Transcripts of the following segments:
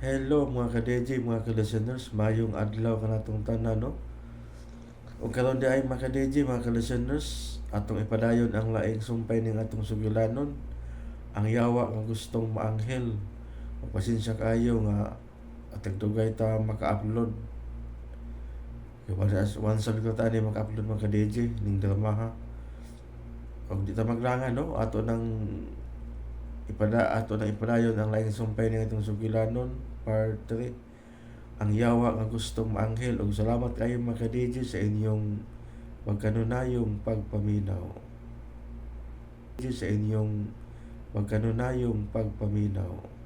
Hello mga ka-DJ, mga ka-listeners, mayong adlaw kanatong tanan, no? O karon di ay mga ka-DJ, mga ka-listeners, atong ipadayon ang laing sumpay ning atong sugilanon, ang yawa nga gustong maanghel. Pasensya kaayo nga atong dugay ta maka-upload. Kaya once a week ta ani maka-upload mga ka-DJ ning drama ha. Og di ta maglangan, no? Ato nang ipadayon ang laing sumpay ning atong sugilanon, part 3, ang yawa nga gustong maanghel. Ug salamat kayo mga ka-DJ sa inyong pagkanunayong pagpaminaw. Sa inyong pagkanunayong pagpaminaw.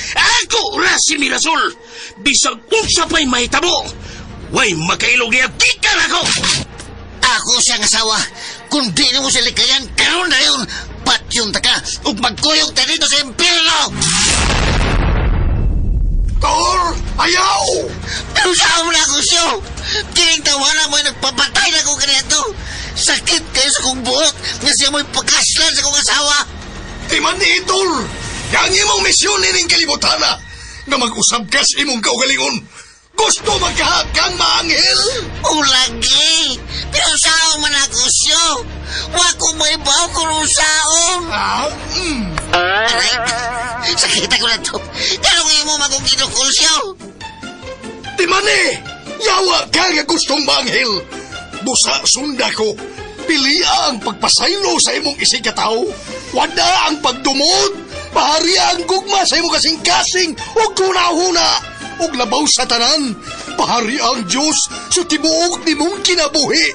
Ako ra si Mirasol! Bisag unsa pa'y mahitabo! Way makailog niya gikan ako! Ako siyang asawa. Kung di mo sila likayan, karon na yun. Patyon ta ka, ug magkuyog ta dito sa impyerno. Tor! Ayaw! Pero saan mo na ako siyo? Kining tawanan mo'y nagpapatay na ko kanito. Sakit kayo sa kong buhok nga siya mo'y pagkaslan sa kong asawa. Di man ni Tol! Yang imong misyon nining kalibutana nga mag-usab ka sa imong kaugalingon. Gusto magkahakang maanghel! O lagi! Pero saan man ako siyo? Wa ko may baw kung usaon. Ah, Aray! Sakit ako na to. Karong imo magong ginukol siyo. Di man eh! Yawa ka nga gustong maanghel! Busa sunda ko! Pili ang pagpasaylo sa imong isigkataw. Wada ang pagdumot! Pahari ang gugma sa imong kasing-kasing ug kunahuna! Ug labaw sa tanan! Pahari ang Diyos sa tibuok nimong kinabuhi!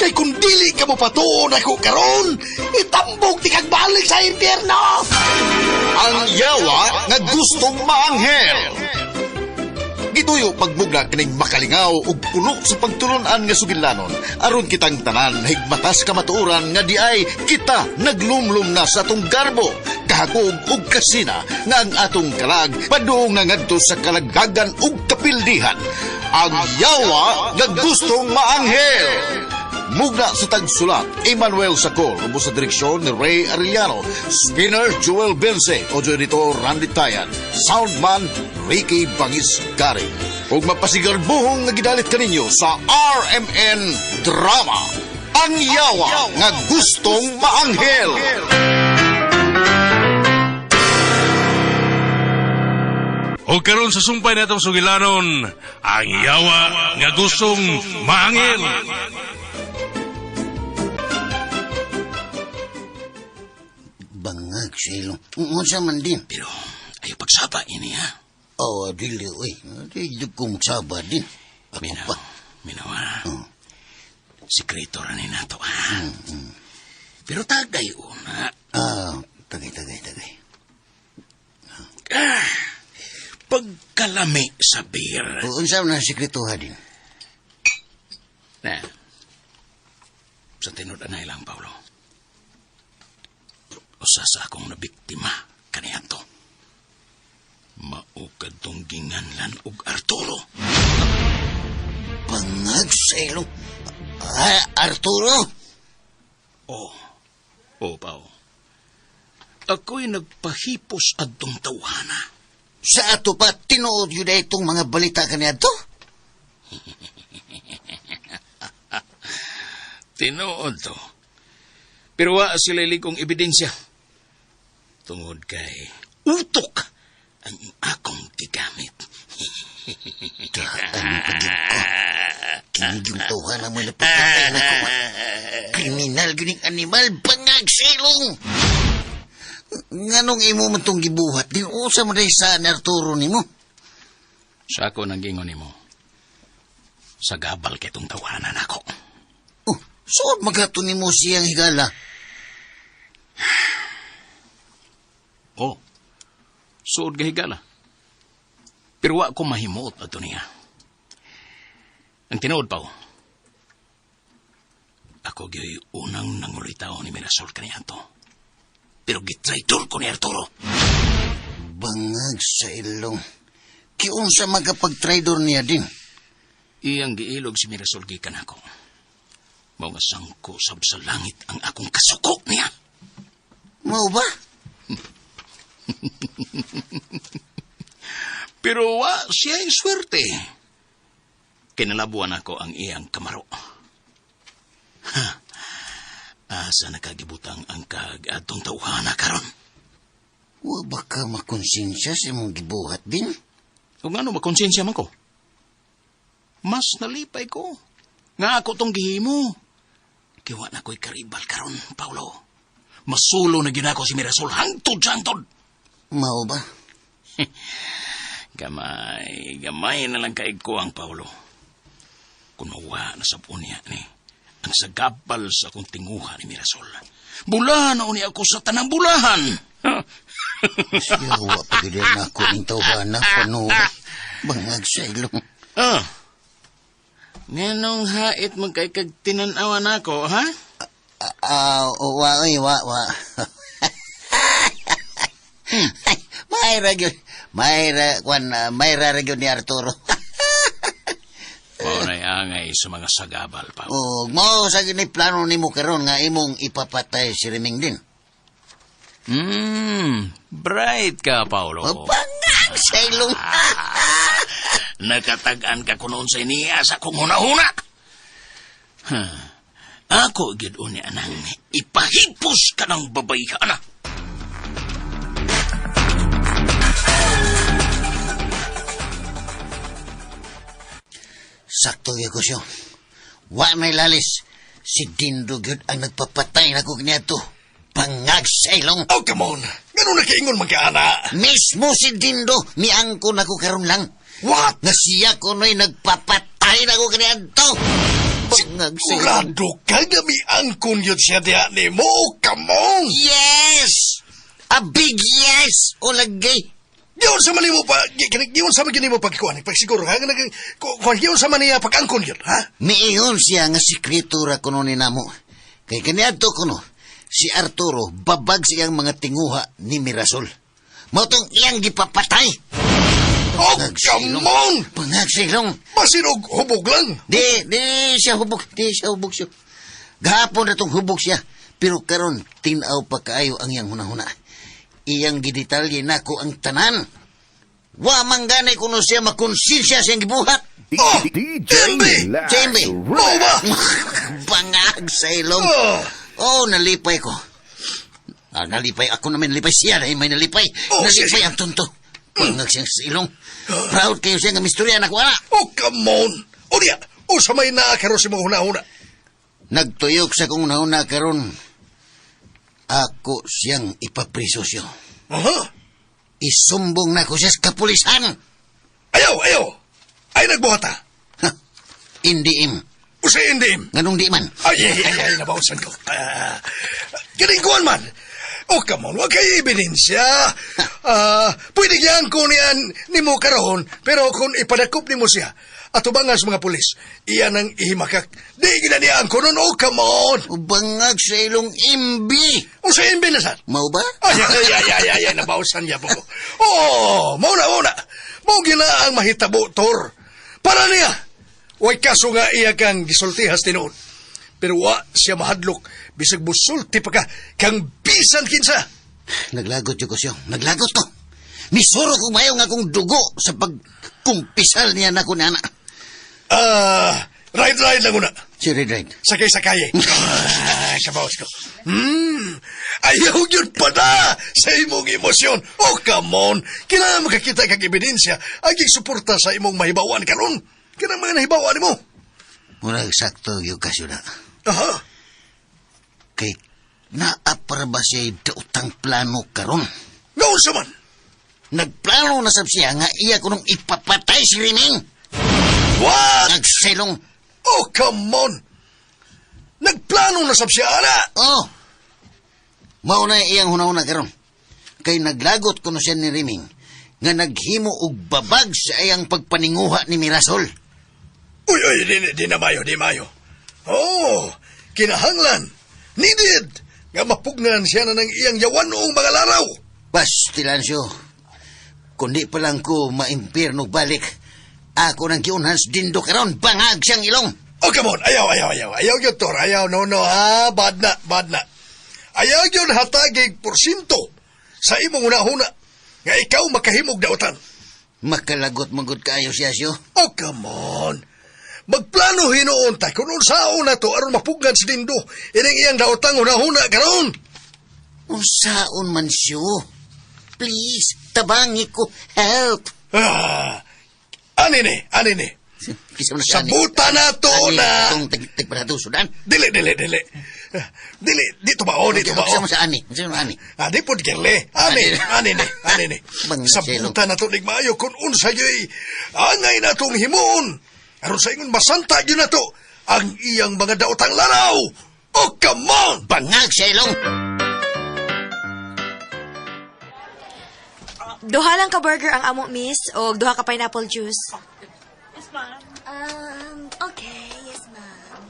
Kay kung dili ka mopatuon ako karon, itambog ti kag balik sa impyerno! Ang yawa nga gustong maanghel. Gituyo pagmugna kining makalingaw ug puno sa pagtulun-an nga sugilanon aron kitang tanan higmatas kamatuoran nga di ay kita naglumlum na sa atong garbo, kahakog ug kasina nga ang atong kalag padung na ngadto sa kalagagan ug kapildihan. Ang yawa nga gustong maanghel. Mugna sa tagsulat, Emmanuel Sacol, ubos sa direksyon ni Ray Arellano, Spinner Joel Bense, audio editor Randy Tayan, Soundman Ricky Bangis Gary. Ug mapasigarbuhong nga gidalit kaninyo sa RMN Drama, Ang Yawa nga Gustong Maanghel. O karon sa sumpay na itong sugilanon, ang yawa nga gustong maangil. Bangag sa ilong. Unsa man din. Pero ayaw pagsaba ini ha. Oh, dili, uy. Di ko magsaba din. Ako Minaw, pa. minaw ha. Sikreto ra ni nato ha. Pero tagay una. Ah, tagay, tagay, tagay. Pagkalami sa beer. O, unsa man ang sikretuha din? Na. Sa tinud na lang, Paulo. Usa sa akong nabiktima kaniadto. Mao kadtong ginganlan og Arturo. Bangag sa ilong. Ah, Arturo? Oh. Oh, Pao. Ako'y nagpahipos adtong tawhana. Sa ato pa, tinuod yun na itong mga balita kaniadto? Tinuod to. Pero wa sila ligong ebidensya. Tungod kay utok ang akong gigamit. Daan pagid ko. Kini yung tawhana mo napapatay na ko. Kriminal gining animal, bangag sa ilong. Nganong imo man tong gibuhat? Di usa man sa ni Arturo nimo. Sa ako nang gingon nimo. Sa gabal kay tong tawanan ako. Oh, suod magato nimo siyang higala. Oh. Suod ga higala. Pero wa ko mahimuot ato niya. Ang tinuod pa. Ako gyoy unang nangulitaw ni Mirasol kaniadto. Pero gitraidor ko ni Arturo. Bangag sa ilong. Kiunsa magkapag-traidor niya din. Iyang giilog si Mirasol gikan ako. Mao nga sangko sab sa langit ang akong kasuko niya. Mao ba? Pero wa siya'y swerte. Kinalabuan ako ang iyang kamaro. Ha. Asa nakagibutang ang kag atong tawhana karon? Wa ba ka makonsensya sa imong gibuhat din? Kung ano, makonsensya man ko. Mas nalipay ko. Nga ako tong gihimo. Kiwa na ko'y karibal karon, Paulo. Masulo na ginako si Mirasol hangtod sa hangtod. Mao ba? Gamay, gamay na lang kaig ko ang Paulo. Kung mawa na sa niya ni, ang sagabal sa akong tinguha ni Mirasol. Bulahan na uni ako sa tanang bulahan. Siya, wa pa gid na ako ning tawhana panuwa. Bangag sa ilong. Ah. Nganong hait man kay kag tinanawan ako, ha? Ah, wa, oy, wa, wa. Ay, Mayra gyud. Mayra kwan, mayra ra gyud ni Arturo. Mao na'y angay sa mga sagabal, Paulo. Og mao sa gini plano nimo karon nga imong ipapatay si Reming din. Bright ka, Paulo. Bangag sa ilong. Nakatag-an ka kunoon sa niya sa akong hunahuna. Huh. Ako gid uni anang ipahipos ka ng babayhana. Sakto gyud ko siya. Wa may lalis. Si Dindo gyud ang nagpapatay nako kaniadto. Bangag sa ilong. Oh, come on. Ganun na kaingon man ka, ana. Mismo si Dindo miangko nako karon lang. What? Nga siya kuno'y nagpapatay nako kaniadto. Bangag sa ilong. Sigurado ka nga miangkon yun siya diha ni mo. Oh, come on. Yes! A big yes! O lagay. Giyon sa man nimo pa, giyon sa man gini mo pagkuan, pagsiguro ha, kuan giyon sa man niya pag-angkon yun, ha? Miingon siya nga sikreto ra kuno ni namo. Kay kaniadto kuno, si Arturo babag siyang mga tinguha ni Mirasol. Mao tong iyang gipapatay. Oh, come on! Pangagsilong. Basinog hubog lang. Di, di siya hubog, di siya hubog siya. Gahapon na tong hubog siya. Pero karon tinaw pa kaayo ang iyang hunahuna. Iyang gidetalye nako ang tanan. Wa man gani kuno siya makonsensya sa iyang gibuhat. Oh, DJ Jimmy! Lax Jimmy! Mao ba? Bangag sa ilong. Oh. Oh, nalipay ko. Ah, nalipay ako naman, nalipay siya dahil may nalipay. Oh, Nalipay siya, ang tonto. Bangag siyang sa ilong. Proud kayo siya nga misturya na ko, ana. Oh, come on! O niya, o sa may naa karon sa mga hunahuna. Nagtuyok sa kong nauna karon. Ako siyang ipapriso siya. Aha. Isumbong na ko siya sa kapulisan. Ayaw, ayaw! Ay nagbuhat ha. Ha, hindi im. O sa hindi im. Nganong di man. Ay, ay, ay, ay, nabausan ko. Ah, Kining man. Oh, come on, wag kay ebidensya. Ah, pwede yan kung niyan nimo karon, pero kung ipadakop nimo siya, atubangan sa mga pulis, iyan ang ihimakak. Di gina niya ang kunon, oh, come on. Bangag sa ilong imbi. O sa imbi na sad. Mau ba? Ay, ay, ay, ay, ay, ay, nabausan niya po ko. Oh, mao na, mao na. Mao gina ang mahitabo, Tor. Para niya. Way kaso nga iya kang gisultihas tinuod. Pero wa siya mahadlok, bisag musulti pa ka, kang bisan kinsa. Naglagot yung ko siya. Naglagot ko. Misuro ko mayo nga akong dugo sa pagkumpisal niya na ko nana. Ah, ride, ride lang una. Si Red Red. Sakay-sakay. Ah, kabawas ko. Ayaw yun pa na sa imong emosyon. Oh, come on. Kailangan makakita kag ebidensya ang suporta sa imong mahibawan karon. Kanang mga nahibawan nimo. Murag sakto yung kasyo na. Aha. Kay naapara ba siya dautang plano karon? Ngaon sa man. Nagplano na sab siya nga iya ko nung ipapatay si Riming. What? Nagselong. Oh, come on. Nagplano na sab siya, ana. Oh. Mao na iyang hunahuna karon. Kay naglagot kuno siya ni Riming nga naghimo og babag sa iyang pagpaninguha ni Mirasol. Uy, uy, di, di na mayo, di mayo. Oh, Kinahanglan, needed, nga mapugnan siya na ng iyang yawanong mga laraw. Bastilansyo. Kundi pa lang ko maimpirno balik. Ako nang giunhan sa Dindo karon bangag siyang ilong. Oh, come on. Ayaw, ayaw, ayaw. Ayaw yun, Tor. Ayaw, no, no, ha? Bad na, bad na. Ayaw yun hatagig porsinto sa imong una-una nga ikaw makahimog dautan. Makalagot magod kaayo siya siyo. Oh, come on. Magplano hinuon ta kung unsaon na to aron mapugnan si Dindo. Ining iyang daotang hunahuna karon. Unsaon man siyo. Please, tabangi ko. Help. Ah, ani ni, ani ni. Kisa man siya, ani. Sabuta na to Ani, na. Itong tigpanato, Sudan. Dili, dili, dili. Dili, dito ba? Oh, dito ba? Unsa Oh. man sa ani? Unsa man ani? Ah, di po girle. Ani, ani ni, ani ni. Bang Sabuta na to nigmaayo kung unsa gyud angay na tong himuon. Aron sa ingon masanta gyud na to ang iyang mga daotang laraw. Oh, come on! Bangag sa ilong. Duha lang ka burger ang amo, miss, o duha ka pineapple juice. Okay, yes, ma'am.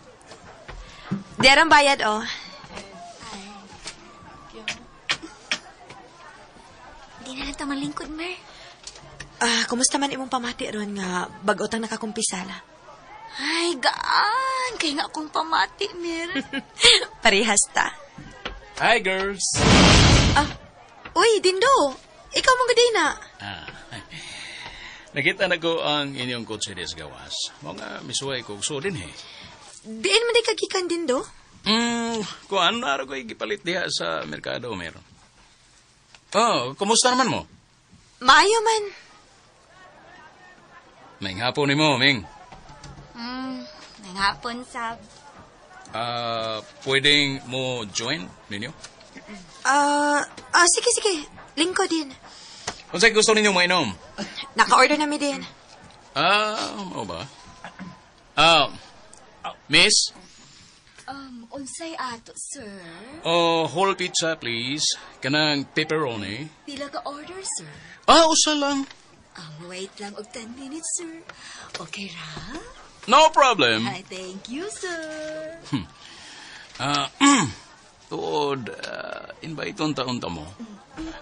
Di bayad, oh. Di na lang ta malingkod, Mer. Ah, kumusta man imong pamati ron nga bag-o tang nakakumpisala? Ay, gaan. Kaya nga akong pamati, Mer. Parehas ta. Hi, girls! Ah, uy, Dindo. Ikaw mong gaday na. Ah, nakita na ko ang inyong kotse des gawas. Mga misuway ko so din eh. Diin man di kagikan, Dindo. Kuan na ko gipalit diha sa merkado meron. Oh, kumusta naman mo? Maayo man. Ming hapon nimo, Ming. Nanghapon, sab. Ah, pwedeng mo join ninyo? Sige, sige. Lingko din. Unsay gusto ninyo mainom? Naka-order na mi din. Ah, mao ba? Miss? Unsay ato, sir? Oh, whole pizza please. Kanang pepperoni. Pila ka order, sir? Ah, usa lang. Wait lang og 10 minutes, sir. Okay ra? No problem. Ay, thank you, sir. Ah, tuod, invite taon ta mo.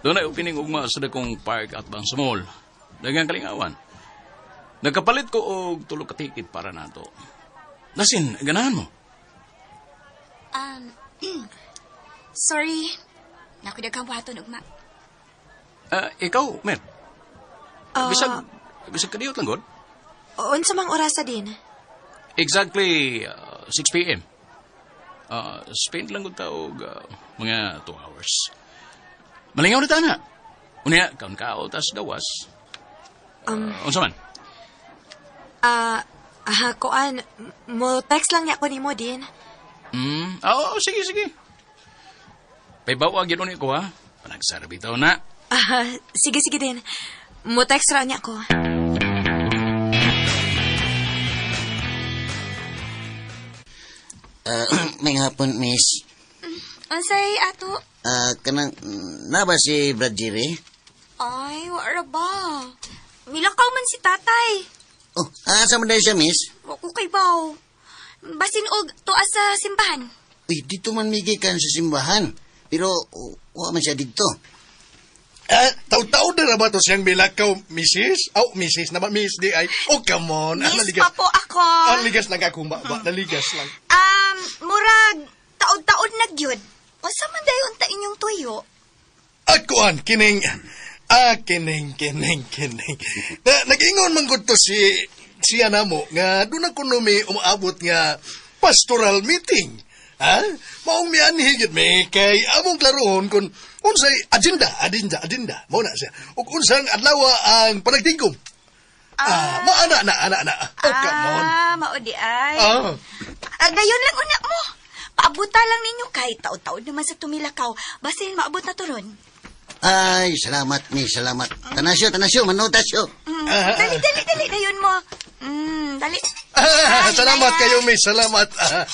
Doon ay opening ugma sa dakong park at bang sa mall. Daghang kalingawan. Nagkapalit ko og tulo ka ticket para nato. Nasin, ganahan mo. Sorry. Naku daghang buhaton ugma. Ah, ikaw, Mer. Bisag kadiyot lang god. Unsa mang orasa din? Exactly 6 p.m. Spend lang gud ta og mga 2 hours. Malingaw na ta na. Unya, kaon kao tas gawas. Unsa man? Kuan, mo text lang niya ko nimo din. Oo, sige, sige. Paybawa gyud uni ko ha. Panagsarbitaw na. Ah, sige, sige din. Mo text ra niya ko. May hapon, miss. Unsay ato? Kanang, na ba si Brad Jerry? Ay, wala ba? Milakaw man si tatay. Oh, asa man dahil siya, miss? Wa ko kay baw. Basin og tuwa sa simbahan. Uy, dito man migikan sa simbahan. Pero, wa man siya dito. Ah, taw-taw na ba to siyang milakaw, misis? Oh, misis na ba? Miss di ay. Oh, come on. Ah, Miss naligas. pa po ako. Ah, ligas lang ako, ba? Naligas lang. Murag taod-taod na gyud. Unsa man dayon ta inyong tuyo? At kuan, kining, ah, kining, kining, kining. Na, nag-ingon man gud to si, siya namo nga doon na kuno may umaabot nga pastoral meeting. Ha? Maong mianhi gyud mi kay among klarohon kung unsay agenda, agenda, agenda. Mao na siya. Ug unsang adlaw ang panagtingkom. Ah, maana na, ana na. Oh, come on. Ah, mao di ay. Ah. Ah, dayon lang una mo. Paabuta lang ninyo kay taod-taod naman sa tumilakaw. Basin maabot na turon. Ay, salamat, miss, salamat. Tanasyo, tanasyo, manotasyo. Dali, dali, dali. Dayon mo. Dali. Ah, Ay, salamat dayan. kayo, miss. Salamat. Ah.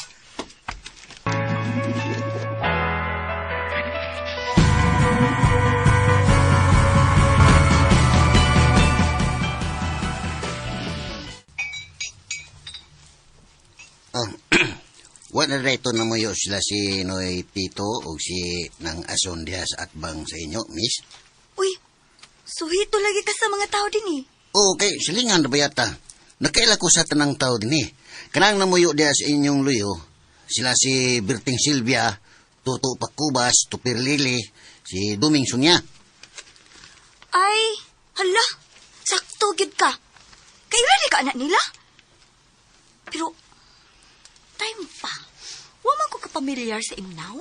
Oh, Wa na dito namuyo sila si Noy Tito o si Nang Ason diha sa atbang sa inyo, miss. Uy, suhito lagi ka sa mga tao din eh. Okay, silingan na ba yata? Nakaila ko sa tanang tao din eh. Kanang namuyo diha sa inyong luyo, sila si Berting Silvia, Toto Pacubas, Tupir Lili, si Duming Sunya. Ay, hala, sakto gid ka. Kailan ka anak nila? Pero, time pa. Wa man ko kapamilyar sa imnaw.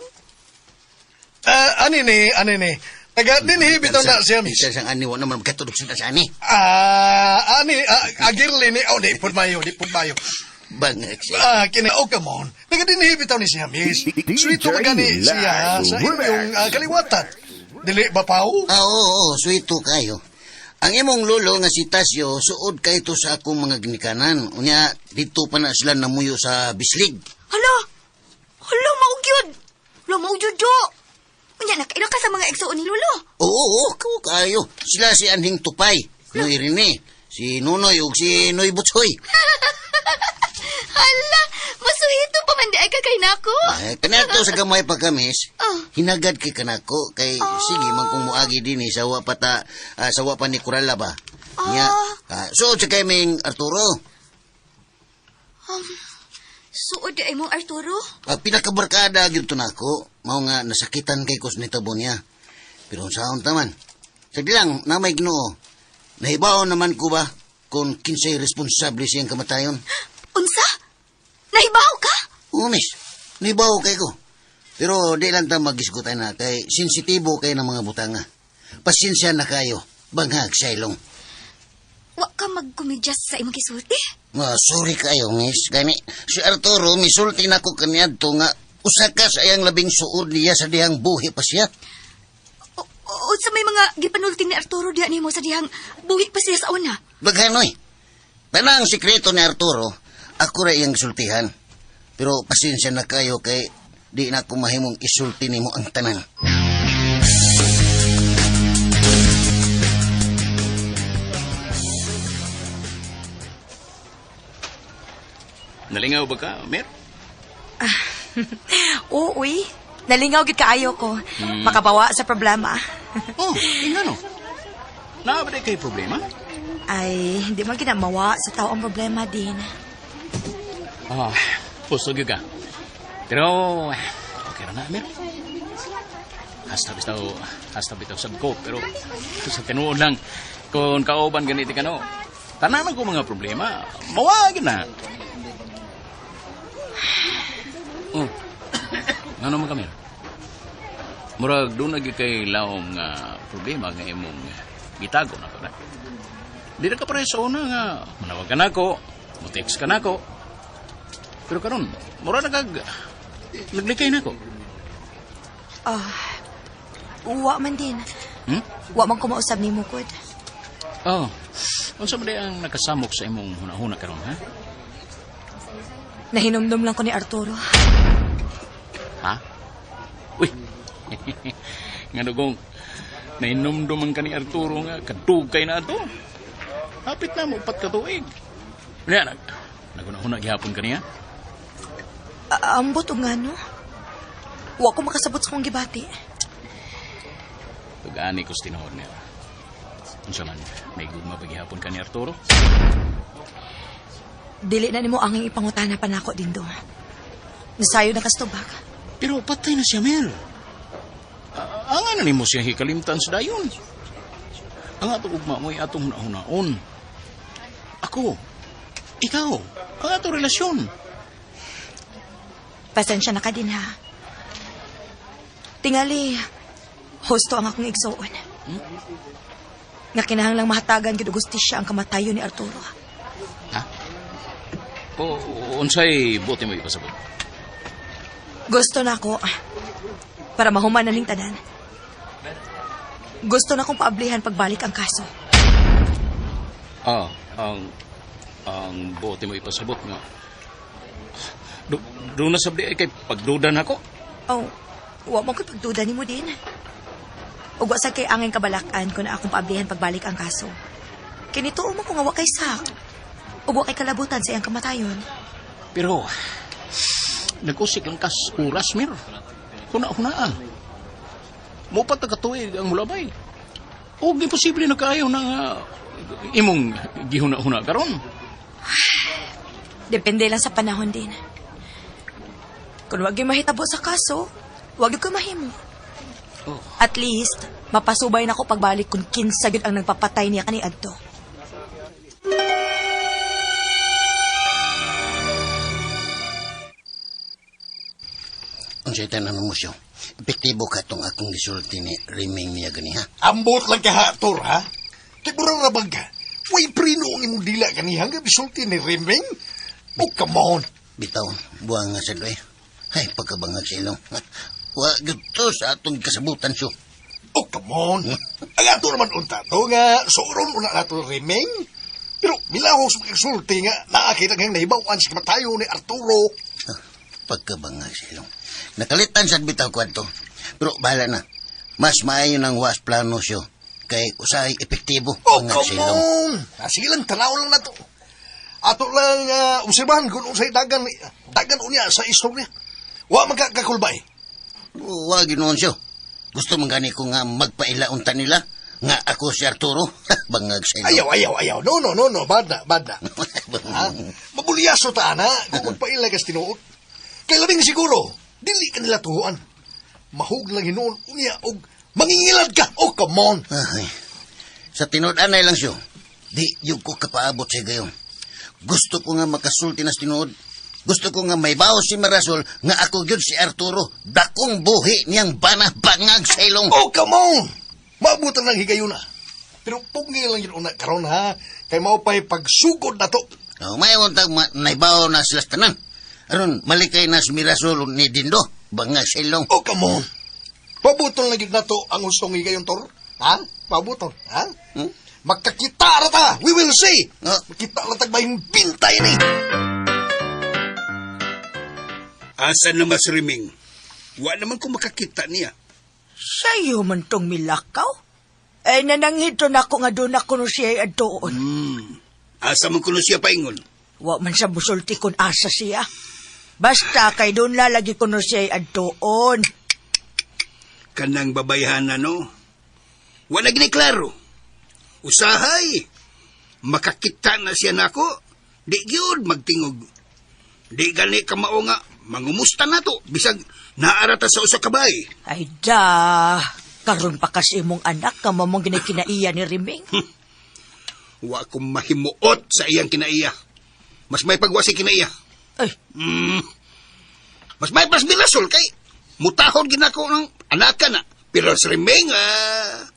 Ah, ani ni, ani ni. Taga dinhi bitaw na siya, miss. Isa sang ani, wa naman magkatulog sa sa ani. Ah, ani, agirli ni, oh, di pud mayo, di pud mayo. Bangag siya. Ah, kini, oh, come on. Taga dinhi bitaw ni siya, miss. Sweet magani siya sa inyong kaliwatan. Dili ba, Pao? Ah, oo, oo, sweeto kayo. Ang imong lolo nga si Tasyo, suod kay ito sa akong mga ginikanan. Unya, dito pa na sila namuyo sa bislig. Hala, hala, maugyod. Hala, maugyod, jo. Unya, nakaila ka sa mga igsuon ni Lolo. Oo, oo, oo, kayo. Sila si Anhing Tupay, Noy Rene, si Nunoy ug si Noy Butsoy. Hala, masuhito pa man di ay kakay nako. Ay, kanato sa gamay pa kamis, Ah. hinagad kay kanako kay sige man kung muagi dinhi sa wa pa ta, sa wa pa ni Kurala ba. Nya, suod sa kay ming Arturo. Suod di ay mong Arturo. Pinakabarkada gyud to nako, mao nga nasakitan kay kus nitabo niya. Pero unsaon ta man? Sagdi lang, na may Ginoo. Nahibaw naman ko ba kung kinsay responsable siyang kamatayon? Unsa? Nahibaw ka? Oo, miss. Nahibaw kay ko. Pero di lang ta magisgutan na kay sensitibo kay ng mga butanga. Pasensya na kayo. Banghag sa ilong. Wa ka magkumedyas sa imong gisulti. Ah, sorry kayo, miss. Gani, si Arturo, misulti na ko kaniadto nga usa ka sa iyang labing suod niya sa dihang buhi pa siya. Unsa may mga gipanulti ni Arturo diha nimo sa dihang buhi pa siya sa una. Baghanoy, tanang sikreto ni Arturo, ako ra iyang sultihan. Pero pasensya na kayo kay di na ko mahimong isulti nimo ang tanan. Nalingaw ba ka, Mer? Oo, uy. Nalingaw gid kaayo ko. Makabawa sa problema. Oh, ingano. Naa ba di kay problema? Ay, hindi man ginamawa sa tao ang problema din. Ah, puso gyud ka. Pero, okay ra na, Mer. Hasta bitaw, hasta bitaw sad ko, pero sa tinuod lang, kung kauban ganiti ka no, tanan ko mga problema, mawag na. Oh, ngano man ka, Mer? Murag doon na gyud kay laom nga problema nga imong gitago na ko na. Di na ka pareho sa una nga manawag ka nako, mo-text ka nako. Pero karon, mura na kag naglikay nako. Ah, wa man din. Hmm? Wa man ko mausab nimo gud. Oh. Unsa man di ang nakasamok sa imong hunahuna karon, ha? Nahinumdum lang ko ni Arturo. Ha? Uy. Nga dugong nahinumdum man ka ni Arturo nga kadugay na ato. Hapit na mo upat ka tuig. Unya, nagunahuna gihapon kaniya. Ambot og ngano? Wa ko makasabot sa kong gibati. Tugani ko sa tinuod niya. Unsa man, may gugma pa gihapon ka ni Arturo? Dili na nimo anging ipangutana pa nako dindo. Nasayo na kastubak. Pero patay na siya, Mel. Ang ano nimo siya hikalimtan sa dayon? Ang atong ugma mo'y atong hunahunaon. Ako, ikaw, ang atong relasyon. Pasensya na ka din ha. Tingali, husto ang akong igsuon. Nga kinahanglang mahatagan gid og hustisya ang kamatayon ni Arturo. Ha? O, unsay buti mo ipasabot? Gusto na ako para mahuman na ning tanan. Gusto na akong paablihan pagbalik ang kaso. Ah, ang buti mo ipasabot nga. Do, do na sabdi ay kay pagduda na ako. Oh, wa mo ko'y pagduda nimo din. Ug wa sa kay angin kabalakan kung na akong paablihan pagbalik ang kaso. Kinituo mo ko nga wa kay sak. Ug wa kay kalabutan sa iyang kamatayon. Pero, Nagkusik lang kas oras, Mir. Huna-huna ah. Mupat na katuig ang mulabay. O imposible na kaayo na nga imong gihuna-huna karon. Depende lang sa panahon din. Kung wag yung mahitabo sa kaso, wag yung ko mahimo. Oh. At least, mapasubay na ko pagbalik kung kinsa gyud ang nagpapatay niya kani adto. Unsay tanan mo siya? Epektibo ka tong akong gisulti ni Riming niya gani ha? Ambot lang ka ha, Tor, ha? Kay murang rabag ka. Way prino ang imong dila kaniha nga bisulti ni Riming. Oh, come on. Bitaw, buwang nga sa doy. Ay, pagkabangag sa ilong. Wa gyud to sa atong kasabutan siyo. Oh, come on. Ang ato naman unta to nga, suron una nato Riming. Pero milahos magsulti nga, naakita nga nahibawan sa kamatayo ni Arturo. Ah, pagkabangag sa ilong. Nakalitan sa bitaw ko ato. Pero bahala na. Mas maayo ng was plano siyo. Kay usahay epektibo. Oh, Bangag sa come ilong. on. Ah, sige lang, tanaw lang na to. Ato lang, obserbahan kung unsay dagan, dagan unya sa istorya. Wa man ka kakulbay. Wa ginoon siyo. Gusto man gani ko nga magpaila unta nila. Nga ako si Arturo. Bangag sa ilong. Ayaw, ayaw, ayaw. No, no, no, no. Bad na, bad na. Ha? Mabulyaso ta, ana, kung magpaila kas tinuod. Kay labing siguro, dili ka nila tuhuan. Mahug lang hinuon unya og mangingilad ka. Oh, come on. Ay, sa tinuod-anay lang siyo. Di yung ko kapaabot sa gayon. Gusto ko nga makasulti na sa tinuod. Gusto ko nga may bawo si Marasol nga ako gyud si Arturo. Dakong buhi niyang bana bangag sa ilong. Oh, come on. Maabutan lang higayuna. Pero pugni lang yun una karon ha. Kay mao pa'y pagsugod na to. Oh, may untag naibaw na sila sa tanan. Aron, malikay na si Mirasol ni Dindo. Bangag sa ilong. Oh, come on. Pabuton lang yun na to ang hustong higayon, Tor. Ha? Pabuton, ha? Hmm? Magkakita ra ta. We will see. Oh. Makita lang tagbayong bintay ni. Asa na mas Riming? Wa naman ko makakita niya. Sayo man tong milakaw. Eh, nananghito na ako nga doon ako no siya ay adtoon. Asa man kuno siya paingon. Wa man sa musulti kung asa siya. Basta kay doon lalagi ko no siya ay adtoon. Kanang babayhana no. Wa na gini klaro. Usahay. Makakita na siya nako. Di gyud magtingog. Di gani ka mao nga mangumusta nato bisag naarata sa usa ka bay. Ay da, karon pa kasi imong anak ka mamong ginakinaiya ni Riming. Wa ko mahimuot sa iyang kinaiya. Mas may pagwa sa kinaiya. Ay, Mas may pas bilasol kay mutahod ginako ng anaka na. Pero sa Riming,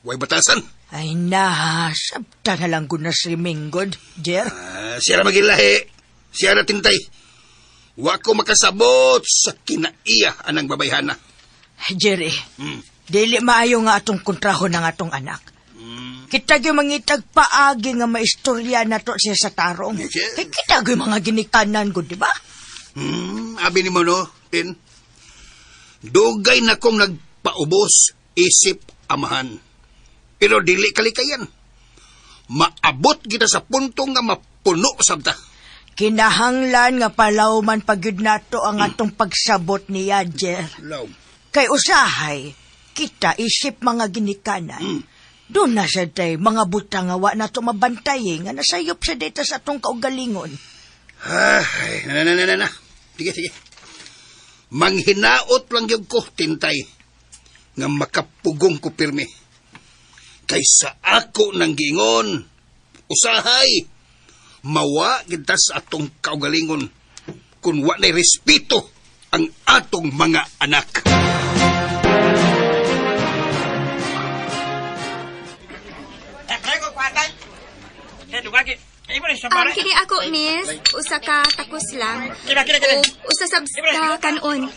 way batasan. ay na, sabta na lang gud na si Riming god, Jer. Ah, siya ra magilahi. Siya ra tintay. Wa ko makasabot sa kinaiya anang babayhana. Jerry, dili maayo nga atong kontraho ng atong anak. Kita gyud mangitag paagi nga maistorya na to siya sa tarong. Yes. Kay kita gyud mga ginikanan gud, di ba? Abi ni mo no, Tin. Dugay na kong nagpaubos isip amahan. Pero dili kalikayan. Maabot kita sa punto nga mapuno sabta. Kinahanglan nga palawman pagyud nato ang atong pagsabot niya, Jer. Law. Kay usahay, kita isip mga ginikanan. Doon na sa day, mga butang nga wa na to mabantay nga nasayop sa data sa atong kaugalingon. Ay, na na na na na. Sige, sige. Manghinaot lang yung ko, tintay. Nga makapugong ko pirmi. Kaysa ako ng giingon, usahay, mawa kita sa atong kaugalingon kung wa na'y respeto ang atong mga anak. Kini ako, miss. Usa ka takos lang. O usa sab ka kanon.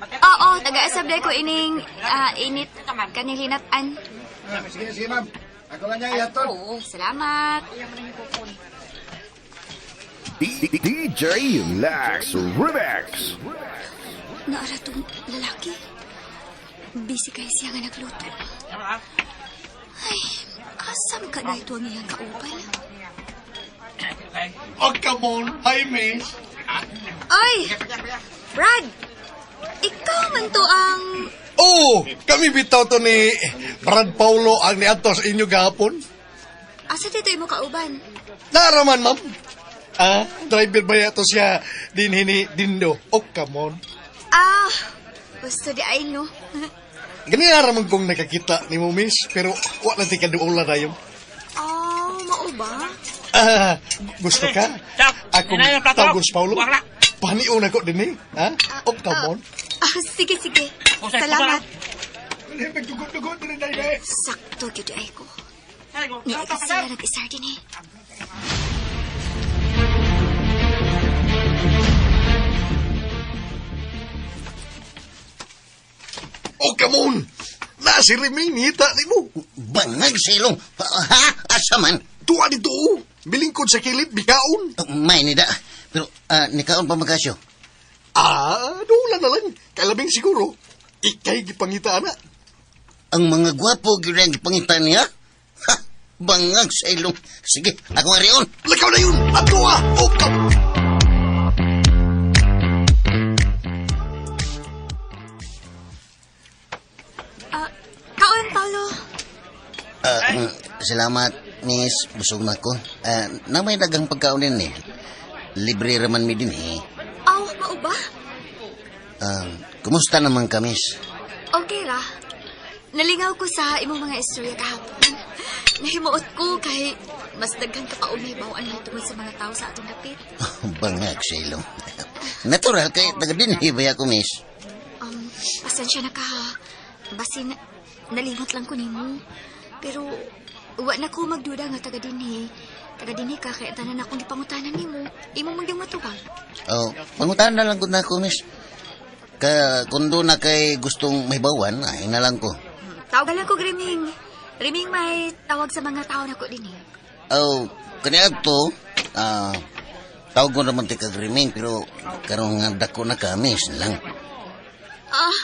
Oo, taga-asab ko ining init kaning linat-an. Sige, sige, ma'am. Ako lang niya ihatod. Oo, salamat. DJ Lex Remix. Naara tong lalaki. Busy kay siya nga nagluto. Ay, asam ka na ito ang iyang kauban? Oh, come on. Hi, miss. Ay! Brad! Ikaw man to ang... Oh, kami bitaw to ni Brad Paulo ang niadto sa inyo gahapon. Asa dito imo kauban? Naraman, ma'am. Ah, driver ba yato siya dinhi ni Dindo? Oh, come on. Ah, gusto di ay no. Ganyan raman kong nakakita ni mo, miss, pero wa lang ti kaduola na yun. Oh, mao ba? Ah, gusto ka? Akong tawgon si Paulo. Panion ako din eh. Ha? Oh, come on. Ah, sige, sige. Salamat. Nagdugot-dugot din eh. Sakto gyud ay ko. Niya ka sila nag-isar din eh. Oh, come on. Na si Reming nita ni mo. Bangag sa ilong. Ha? Asa man? Tuwa dito, oh. Bilingkod sa kilid, bikaon. May nida. Pero nikaon pa magkasyo. Ah, doon na lang. Kalabing siguro. Ikay gipangita na. Ang mga gwapo gyud ang gipangita niya. Ha? Bangag sa ilong. Sige, ako arion. Lakaw na yun! Ato ah! Oh, come. Ah, kaon, Paulo. Salamat, miss. Busog na ko. Na may dagang pagkaon din eh. Libre raman mi din eh. Aw, mao ba? Kumusta naman ka, miss? Okay ra. Nalingaw ko sa imong mga istorya kahapon. Nahimuot ko kay mas daghan ka pa umibaw ang tungod sa mga tao sa atong dapit. Bangag sa ilong. Natural kay taga dinhi ba ako, miss? Pasensya na ka ha. Basin, nalimot lang ko nimo. Pero, wa na ko magduda nga taga dinhi. Taga dinhi ka, kaya tanan akong gipangutanan nimo. Imo man yung matubang. Oh, pangutahan na lang gud na ako, miss. Ka kung doon na kay gustong may bawan, ay na lang ko. Tawagan lang ko, Griming. Riming may tawag sa mga tao na ko dinhi. Oh, kaniadto, tawag ko naman ti kagriming, pero karon nga dako na ka, miss lang. Ah,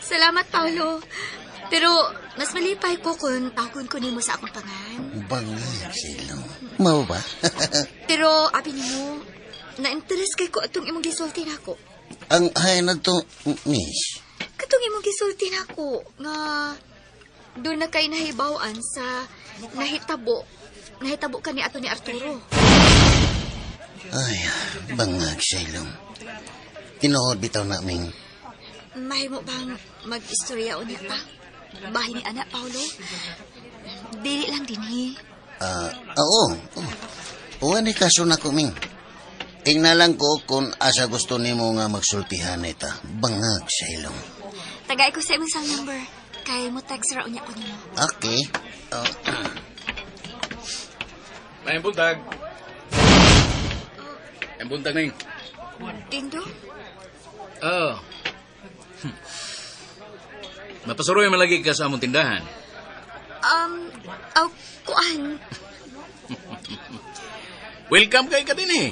salamat, Paolo. Pero, mas malipay ko kung tawagon ko nimo sa akong pangan. Bangag sila. Mao ba? Pero, abi nimo, na-interest kay ko atong imong gisulti nako. Ang hay na to, miss. Katong imong gisulti nako nga doon na kay nahibaw-an sa nahitabo. Nahitabo ka ni ato ni Arturo. Ay, bangag sa ilong. Tinuod bitaw naming. Mahimo bang mag-istorya unya pa? Bahin ni anak Paolo? Dili lang dinhi. Oo. Oh. Uwan ni kaso na ko, Ming. Tingnan lang ko kung asa gusto nimo nga magsultihan ita. Bangag sa ilong. Tagay ko sa imong cell number. Kay mo text ra unya ko nimo. Okay. May buntag. Ang buntag, Ming. Dindo? Oh. Mapasuroy man lagi ka sa among tindahan. Aw, kuan. Welcome kay ka din eh.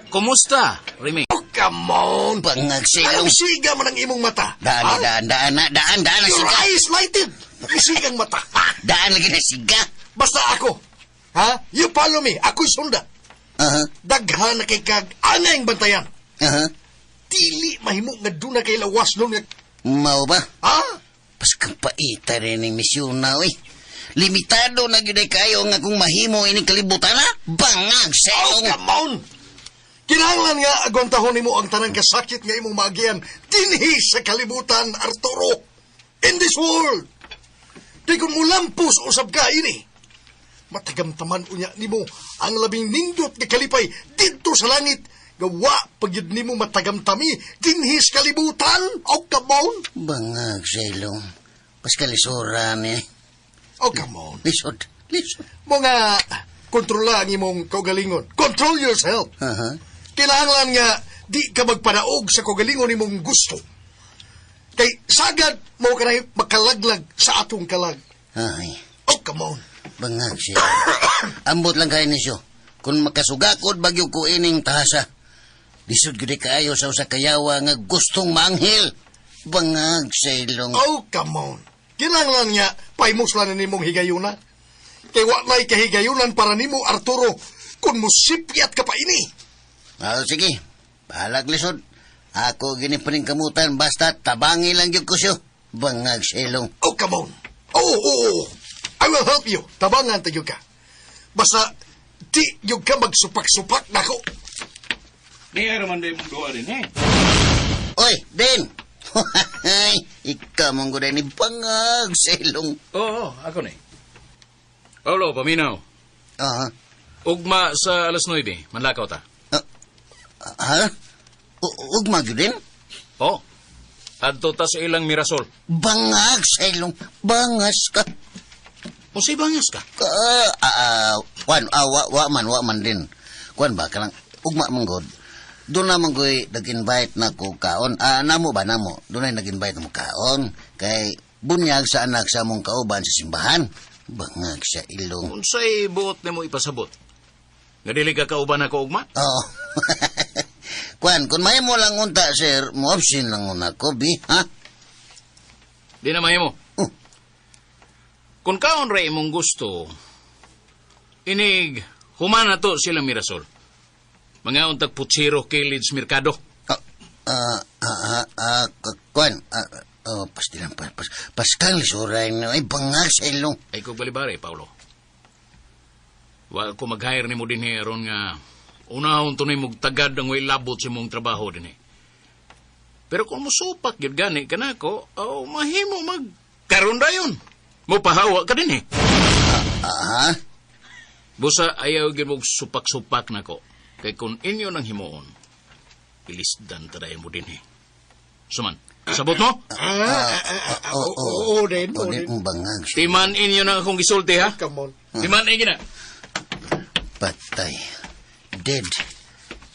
Kumusta, Remy? Oh, come on! Bangag sa ilong. Anong siga man ang imong mata? Daan, Ha? daan, daan, na, daan, daan na Your siga. eyes lighted! Isigang mata. Ha? Daan lagi na siga. Basta ako. Ha? You follow me. Ako'y sunda. Aha, Daghan na kay kag angay bantayan. aha. Dili mahimo nga duna kay lawas nun nga. Mao ba? Ha? Paskang paita rin ang misyon na, oy. Limitado na gyud ay kayo nga kung mahimo ining kalibutan, ha? Bangag sa Oh, ilong. come on! Kinahanglan nga agwantahon nimo ang tanang kasakit nga imong maagian dinhi sa kalibutan, Arturo. In this world. Di kung mulampos usab ka ini. Matagamtaman unya nimo ang labing nindot nga kalipay didto sa langit. Gawa pagyud nimo matagamtami dinhi sa kalibutan. Oh, come on! Bangag sa ilong. Paskalisura ni. Oh, come on. Lisod, lisod. Mo nga kontrola ang imong kaugalingon. Control yourself. Aha. Kinahanglan nga di ka magpanaog sa kaugalingon nimong gusto. Kay sagad mo ka na makalaglag sa atong kalag. Ay, Oh, come on. bangag siya. Ambot lang kayo nisyo. Kung makasugakod bagyo ko ining tahasa. Lisod gyud kaayo sa usa kayawa nga gustong maanghel. Bangag sa ilong. Oh, come on. Kinahanglan nga paimuslan na nimong higayuna. Kay wa na'y kahigayunan para nimo, Arturo, kung musipyat ka pa ini. Ah, sige. Bahalag lisod. Ako gini kamutan basta tabangi lang gyud ko siyo. Bangag silong. Oh, come on. Oh, oh, oh. I will help you. Tabangan tayo ka. Basta, di yung ka magsupak-supak nako. Niya raman day mong duha din, eh. Oy, Den! Ikaw mong guday ni bangag silong. Oo, ako ni. Paulo, paminaw. Aha. Ugma sa alas 9, manlakaw ta. Ha? Ugma gyud din? Oo. Adto ta sa ilang Mirasol. Bangag silong. Bangas ka. Unsay bangas ka? Kwan, wa man din. Kwan ba kanang ugma man god. Doon naman ko'y nag-invite na ko kaon. Ah, namo ba namo? Doon ay nag-invite na mo kaon. Kay bunyag sa anak sa mong kauban sa simbahan. Bangag sa ilong. Unsay buot nimo ipasabot? Nga dili ka kauban ako ugma? Oo. Kwan, kung may mo lang unta, sir, mo absent lang una ko, bi, ha? Di na mahimo. Oh. Kung kaon ra imong gusto, inig humana to sila Mirasol. Mga untag putsiro kilid sa merkado. Kwan, oh, pastilan, Pascal, suray na, ay, bangag sa ilong. Ay kog balibari, Paulo. Wa ko mag-hire nimo dinhi aron nga unahon tunay mong tagad ang way labot sa imong trabaho dinhi. Pero kung musupak gyud gani kanako, oh, mahimo mag karon dayon. Mopahawa ka dinhi. Ah, Busa ayaw gyud mog supak-supak nako. Kay kung inyo nang himuon, ilisdan ta dayon mo dinhi. Suman, sabot mo? Oo, oo, din, oo, oo, din, din. bangag. Timan inyo na akong gisulti ha. Come on. Timan inyo na. Patay. Dead.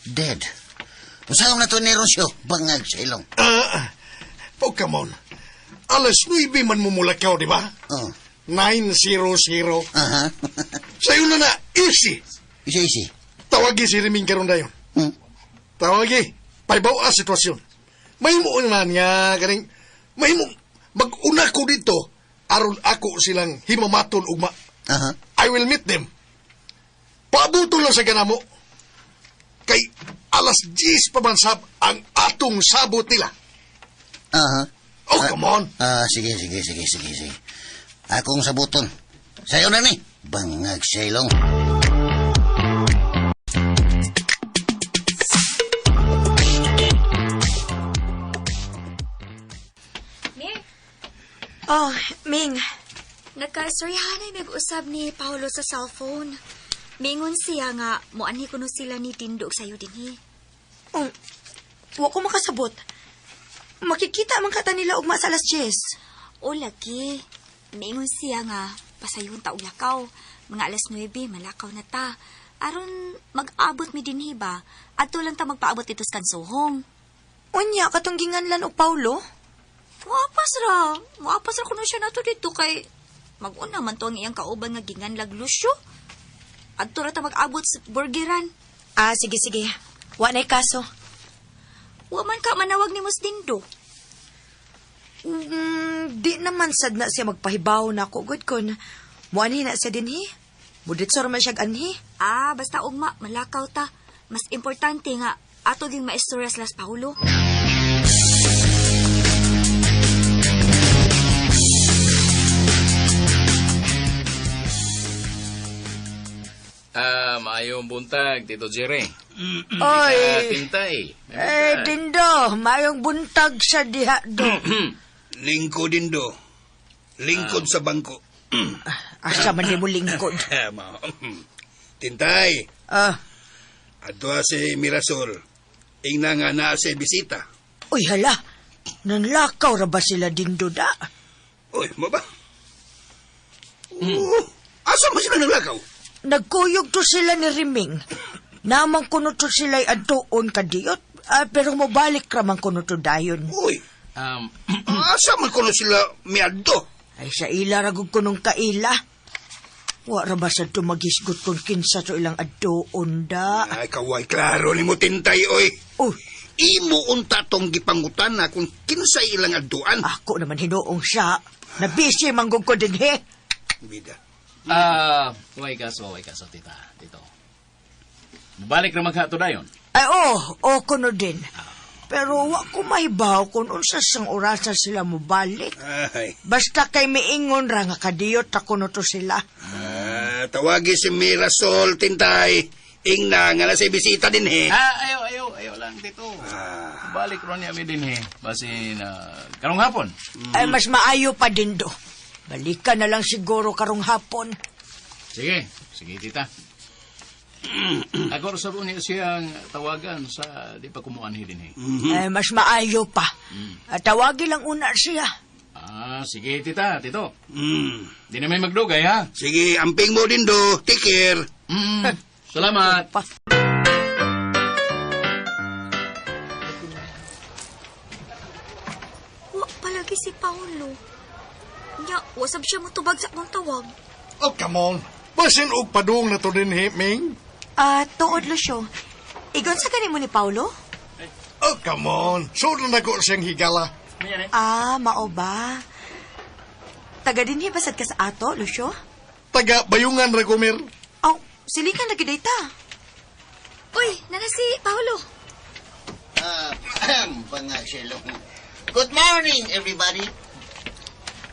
Dead. Usahaw na to ni Rosyo, bangag sa ilong. Oh, come on. Alas 9 man mumulakaw, di ba? Oh. 9:00. Aha. Sa'yo na na, easy. Easy, easy. Tawagi si Riming karon dayon. Tawagi. Paibaw ang sitwasyon. Mahimo na niya, ganing, mahimo, mag-una ko dito, aron ako silang himamaton ugma. Aha. I will meet them. Paabuto lang sa ganamo. Kay alas 10 pa man sab ang atong sabot nila. Aha. Oh, come on. Ah, sige, sige, sige, sige, sige. Akong sabuton. Sa'yo na ni. Bangag sa ilong. Mir, Oh, Ming. Nagkaistoryahan ay mag-usab ni Paolo sa cellphone. Mingon siya nga, muanhi kuno sila ni Dindo og sayo dinhi. Oh, wa ko makasabot. Makikita man kata nila ugma sa alas 10. O lagi, mingon siya nga, pasayon ta og lakaw. Mga alas 9, malakaw na ta. Aron mag-abot mi dinhi ba? Adto lang ta magpaabot dito sa kansuhong. Unya, katong ginganlan og Paulo? Muapas ra. Muapas ra kuno siya nato dito kay mag-una man to ang iyang kauban nga ginganlag Lucio. Adto ra ta mag-abot sa burgeran. Ah, sige, sige. Wa na'y kaso. Wa man ka manawag ni Mus Dindo. Di naman sad na siya magpahibaw na ako, good kun. Muanhi na siya dinhi. Muditsor man siya anhi. Ah, basta ugma, malakaw ta. Mas importante nga, ato ging maistorya sila sa Paulo. Ah, maayong buntag, Tito Jerry. Oy. Tintay. Eh, Dindo, mayong buntag sa diha do. Lingkod din do. Lingkod sa bangko. Asa man di mo lingkod. Tintay. Ah. Adto si Mirasol. Ingna nga naa sa bisita. Uy, hala. Nanlakaw ra ba sila Dindo da? Uy, mo ba? Oh, asa man sila naglakaw? Nagkuyog to sila ni Riming. Namang kuno to sila'y adtuon kadiyot. Ah, pero mobalik ra man kuno to dayon. Uy, asa man kuno sila miadto? Ay, sa ila ra gud kunong kaila. Wa ra ba sa tumagisgot kung kinsa to ilang adtuon da? Ay, kaway, klaro ni mo, Tintay, oy. Uy. Imo unta tong gipangutan na kung kinsay ilang adtuan. Ako naman hinuong siya. Nabisi manggug ko din, he. Bida. Ah, way kaso, tita. Tito. Balik ra maghato dayon. Ay, oh, oh, kuno din. Pero wa ko mahibaw kung unsa sang orasa sila mobalik. Ay. Basta kay miingon ra nga kadiyot ako no to sila. Ah, tawagi si Mirasol, Tintay. Ingna nga na sa bisita din eh. Ah, ayo, ayo, ayo lang dito. Balik ron niya mi din eh. Basin karong hapon. Ay, mas maayo pa din do. Balikan na lang siguro karong hapon. Sige, sige tita. Ako sa niya siyang tawagan sa di pa kumuanhi din eh. Ay, mas maayo pa. At tawagi lang una siya. Ah, sige tita, tito. Mm. Di na may magdugay ha. Sige, amping mo din do. Take care. Salamat. Pa. Wa palagi si Paolo. Nya, wasab siya motubag sa akong tawag. Oh, come on. Basin og padung na to din, Ming. Ah, tuod, Lucio. Igon sa kanimo ni Paulo? Oh, come on. Suod na ko siyang higala. Ah, mao ba? Taga dinhi basad ka sa ato, Lucio? Taga bayungan ra ko, Mir. Aw, silingan lagi dayta. Uy, nana si Paolo. Ah, bangag sa ilong. Good morning, everybody.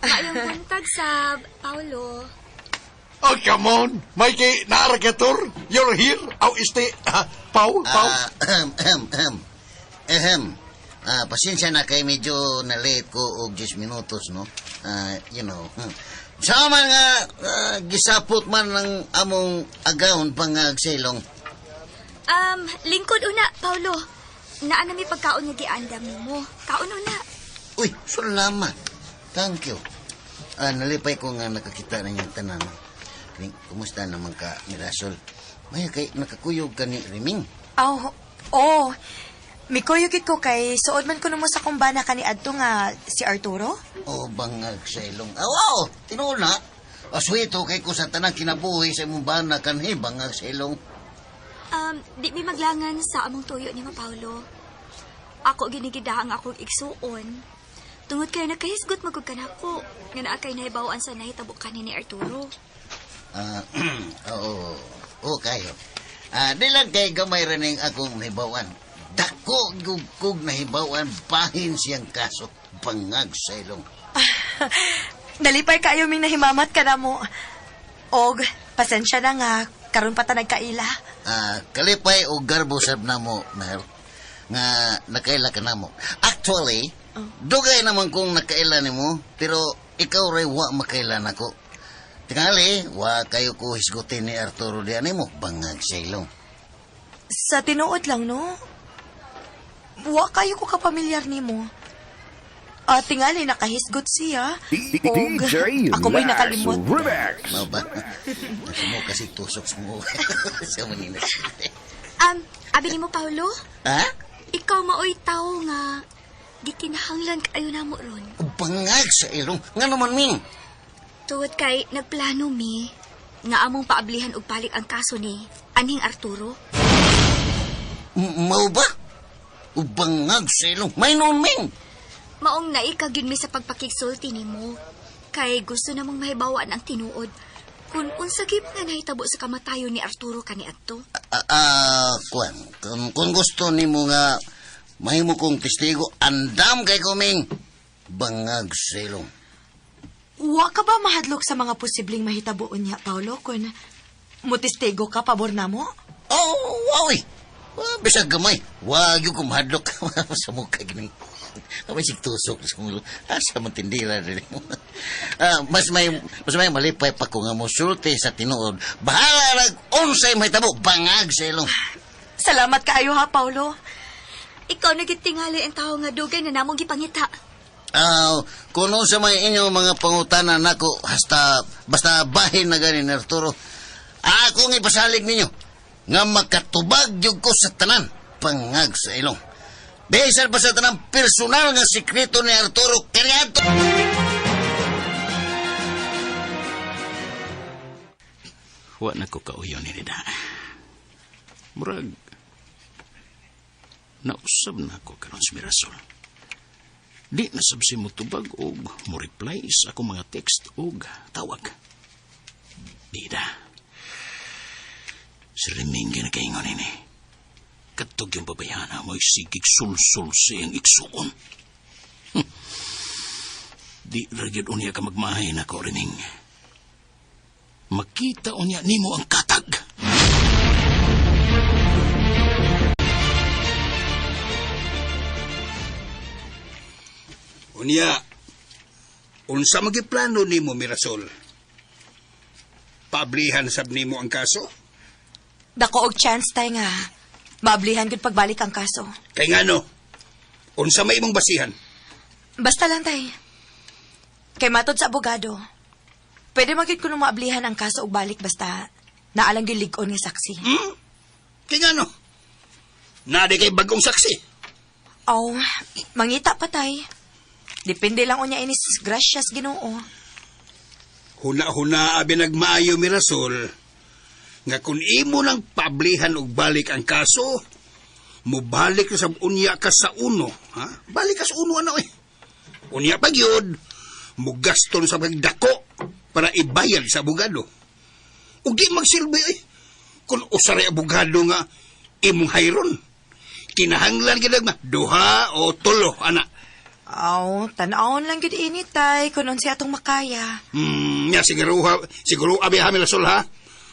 Maayong buntag sab, Paolo. Oh, come on. Mikey, naara ka, Tor. You're here. Aw, este, ah, Paul, Paul. Ah, ahem, ahem, ahem. Ahem. Ah, pasensya na kay medyo na late ko og 10 minutos, no? Ah, you know. Sa man nga gisapot man ng among agahon pangag sa ilong. Lingkod una, Paolo. Naa na mi pagkaon nga giandam nimo. Kaon una. Uy, salamat. Thank you. Ah, nalipay ko nga nakakita na niyang tanan. Ring, kumusta naman ka, Mirasol? Maya kay nakakuyog ka ni Riming. Aw, oh. Mikuyo gid ko kay suod man kuno mo sa kumbana kani adto nga si Arturo. O bangag sa ilong. Ah, wow! Tinuod na. Aswito kay ko sa tanang kinabuhi sa imong bana kanhi bangag sa ilong. Di mi maglangan sa among tuyo ni Paolo. Ako ginigida ang akong igsuon. Tungod kay nakahisgot magud kanako nga naa kay nahibaw-an sa nahitabo kani ni Arturo. Ah, oo, oo kayo. Ah, di lang kay gamay ra ning akong nahibawan. Dako gyud kog nahibawan bahin siyang kaso bangag sa ilong. Nalipay kayo ming nahimamat ka na mo. Og, pasensya na nga, karon pa ta nagkaila. Ah, kalipay o garbo sab namo, Mer, nga nakaila ka namo. Actually, dugay naman kong nakaila nimo, pero ikaw ray wa makaila nako. Tingali, wa kayo ko hisgutin ni Arturo diyan nimo bangag sa ilong. Sa tinuod lang, no? Wa kayo ko kapamilyar nimo. Ah, tingali nakahisgot siya. Og, DJ ako may Lex nakalimot. Remix. Mao ba? Nasa mo kasi tusok sa mo. Sa Manila. Abi nimo Paolo, Ha? ikaw maoy tawo nga gikinahanglan kaayo namo ron. Bangag sa ilong. Nga naman, Ming. Tungod kay nagplano mi nga among paablihan og balik ang kaso ni anhing Arturo. Mao ba? Bangag sa ilong. May noon, Ming. Maong naika gyud mi sa pagpakigsulti nimo. Kay gusto namong mahibawan ang tinuod kung unsa gyud nga nahitabo sa kamatayon ni Arturo kaniadto. Ah, ah, kuan, kung gusto nimo nga mahimo kong testigo, andam kay kuming bangag sa ilong. Wa ka ba mahadlok sa mga posibleng mahitabuon niya, Paolo, kung mutestigo ka pabor namo? Oh, wow eh. Wa, bisag gamay. Wag yung kumahadlok sa mukha gini. Kamay sig tusok sa mulo. Asa man tindira rin. Ah, mas may malipay pa ko nga mosulti sa tinuod. Bahala rag unsay mahitabo bangag sa ilong. Salamat kaayo ha, Paolo. Ikaw na gyud tingali ang tawo nga dugay na namong gipangita. Ah, kung sa may inyo mga pangutana nako hasta basta bahin na gani ni Arturo. Akong ipasalig ninyo nga makatubag gyud ko sa tanan pangag sa ilong. Bisan pa sa tanang personal nga sikreto ni Arturo kaniadto. Wa na ko kauyaw ni Nida. Murag, nausab na ko karon si Mirasol. Di na sab si motubag og mo reply sa akong mga text og tawag. Bida. Si Reming nakaingon ini. Katog yung babayana mo'y sigig sulsul sa iyang igsuon. Di ra gyud unya ka magmahay nako, Reming. Makita unya nimo ang katag. Unya, unsa magiplano nimo Mirasol? Paablihan sab nimo ang kaso? Dako og chance tay nga maablihan gud pagbalik ang kaso. Kay ngano? Unsa may imong basihan? Basta lang tay. Kay matod sa abogado, pwede magid kuno maablihan ang kaso og balik basta naalang gyud lig-on nga saksi. Hmm? Kay ngano? Naa di kay bagong saksi. Aw, mangita pa tay. Depende lang unya inis gracias Ginoo. Huna-huna abi nagmaayo Mirasol nga kung imo nang paablihan og balik ang kaso, mobalik na sa unya ka sa uno, ha? Balik ka sa uno ano eh. Unya pa gyud, mugaston sa pagdako para ibayad sa abogado. Ug di magsilbi eh. Kung usaray abogado nga imong hayron. Kinahanglan gyud nga duha o tulo ana. Aw, tan-awon lang gyud ini tay kun unsa atong makaya. Nya siguro ha, siguro abi ha Mirasol ha.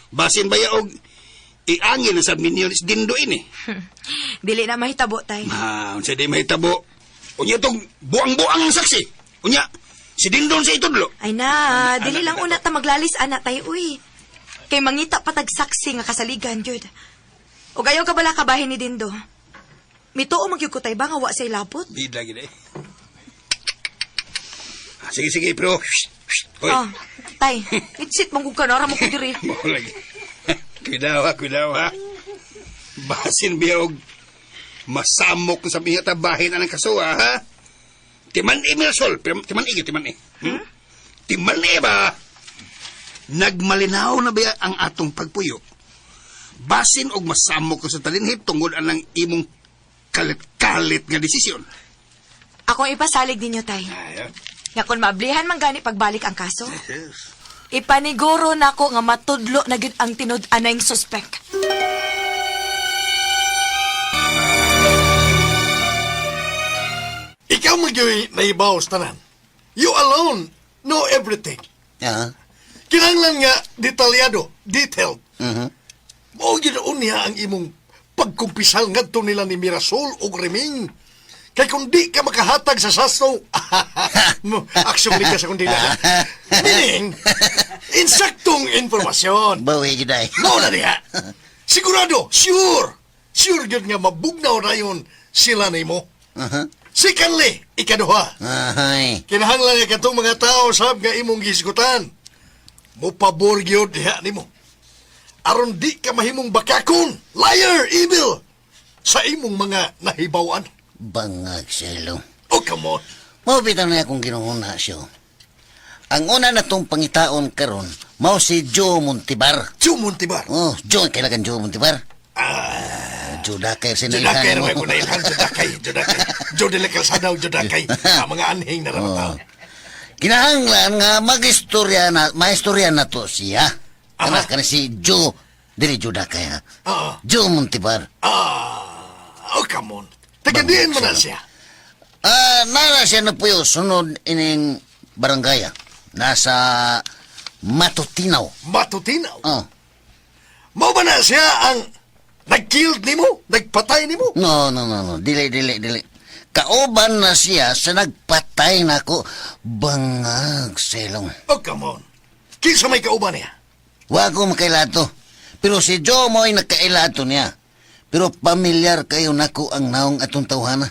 Basin ba og iangin na sa ninyo is dindo ini. Dili na mahitabo tay. Ha, unsa di mahitabo. Unya tong buang-buang ang saksi. Unya si Dindon sa itudlo. Ay na, dili lang una ta maglalis ana tay uy. Kay mangita pa tag saksi nga kasaligan gyud. Ug ayaw ka bala kabahin ni Dindo. Mituo man gyud ko tay ba nga wa say lapot? Bida gid eh. Ah, sige sige pero Hoy. Oh, tay, itsit mong ka na ra mo ko diri. Mo lagi. Cuidado ha, cuidado ha. Basin biya og masamok sa biya tabahin ang kasuwa ha. Timan e Mirasol, pero timan e timan e. Hmm? Timan e ba? Nagmalinaw na ba ang atong pagpuyo? Basin og masamok sa talinhip tungod anang imong kalit-kalit nga desisyon. Akong ipasalig ninyo tay. Ay, Nga kung maablihan man gani pagbalik ang kaso, yes. ipaniguro nako nga matudlo na gyud ang tinud-anay suspek. Ikaw magyoy naibaw sa tanan. You alone know everything. Ah. Kinahanglan nga detalyado, detailed. Mhm. Mao gyud niya ang imong pagkumpisal ngadto nila ni Mirasol ug Reming. Kay kung di ka makahatag sa sasto, mo, aksyon ka sa kundila. Meaning, insaktong informasyon. Bawi gyud ay. Mao na diha. Sigurado, sure. Sure gyud nga mabugnaw na yun sila nimo. Uh-huh. Secondly, ikaduha. Ahay. Kinahanglan nga katong mga tao sab nga imong gisgutan. Mopabor gyud diha nimo. Aron di ka mahimong bakakon, liar, evil sa imong mga nahibawan. Bangag silo. Oh, come on. Mao bitaw na akong ginuhuna siyo. Ang una na tong pangitaon karon, mao si Joe Montibar. Joe Montibar. Oh, Joe, kailangan Joe Montibar. Ah, Joe Dakay sa Joe Dakay ra may ko nailhan, Joe Dakay, Joe Dakay. Joe de la Calzada ug Joe Dakay. Ang mga anhing na ramataw. Oh. Kinahanglan nga magistorya na, maistorya na to siya. Kana kana si Joe, dili Joe Dakay ha. Ah. Joe Montibar. Ah, oh, come on. Taga diin man na siya. Ah, nara siya na puyo sunod ining barangay. Nasa Matutinaw. Matutinaw. Oh. Mao ba na siya ang nag-killed nimo? Nagpatay nimo? No, no, no, no. Dili, dili, dili. Kauban na siya sa nagpatay nako bangag selong. Oh, come on. Kinsa may kauban niya? Wa ko makailato. Pero si Joe mo'y nakailato niya. Pero pamilyar kayo nako ang naong atong tawhana.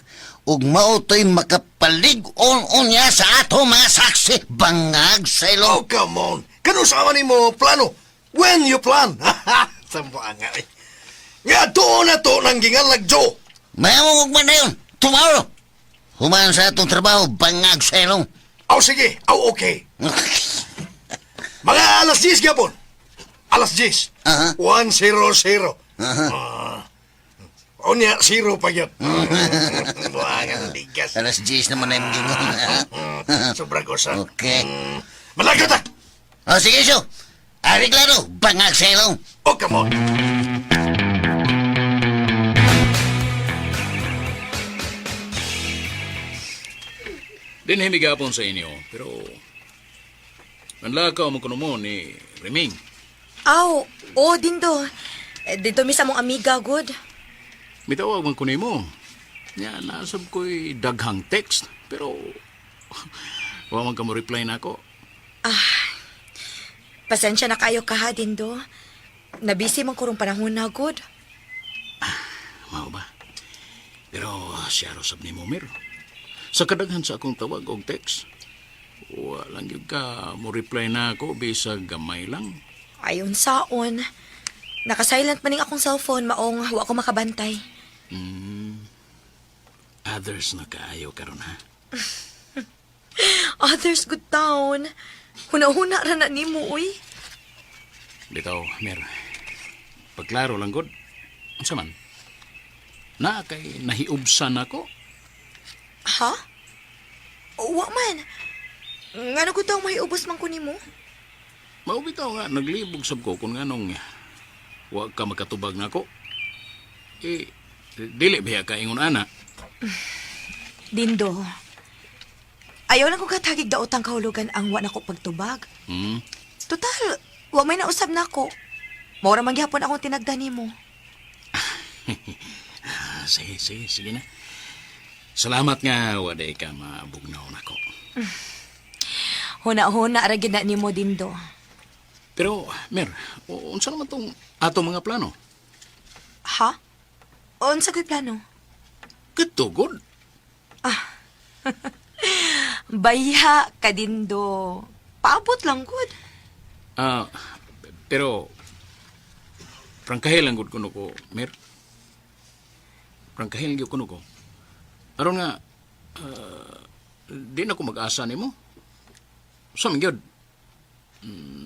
Ug mao to'y makapalig-on niya sa ato mga saksi. Bangag selong. Oh, come on. Kano sa nimo plano? When you plan? Sambuan nga eh. Nga doon na to nang gingalag Joe. Mayamong ugma na yun. Tomorrow. Human sa atong trabaho, bangag selong. Aw sige, aw okay. Mga alas 10 gapon. Alas 10. Aha. 100. Aha. Ah. Unya, zero pa yun. Buwangan ang ligas. Alas 10 naman na yung gingon. Sobra ko sa... Okay. Malagot ah! O sige, so. Ari klaro, bangag selong. o kamot. Dinhi migapon sa inyo, pero manlakaw mo kuno mo ni Reming. Aw, oh, Dindo. Eh, Dito mi sa mong amiga, good. Mitawag man kuno mo. Nya nasab ko'y daghang text, pero wa man ka mo reply na ako. Pasensya na kayo ka ha, Dindo. Nabisi man kurong panahon na, good. Mao ba? Pero siya ro sab ni mo, Mir. Sa kadaghan sa akong tawag og text, wa lang gyud ka mo reply na ako bisag gamay lang. Ayon saon. Naka-silent man ning akong cellphone, maong wa ko makabantay. Others na kaayo karon ha. Others good town. Huna-huna ra na nimo, uy. Bitaw, Mer. Pagklaro lang gud. Unsa man? Na kay nahiubsan ako. Ha? Wa man. Ngano ko taong mahiubos man ko nimo? Mao bitaw nga naglibog sab ko kung nganong wa ka makatubag nako. Eh dili biya ka ingon ana. Dindo. Ayaw lang ko katagig daotang kahulugan ang wa nako pagtubag. Total, wa may nausab nako. Mao ra man gihapon akong tinagda nimo. Ah, sige, sige, sige na. Salamat nga waday ka mabugnaw nako. Huna-huna ra gid na nimo Dindo. Pero, Mer, unsa naman tong ato mga plano? Ha? Unsa ko'y plano? Katugod. Bayha ka Dindo. Paabot lang gud. Ah, pero prangkahil lang gud kuno ko, Mer. Prangkahil gyud kuno ko. Aron nga di na ko mag-asa nimo. Sa man gyud?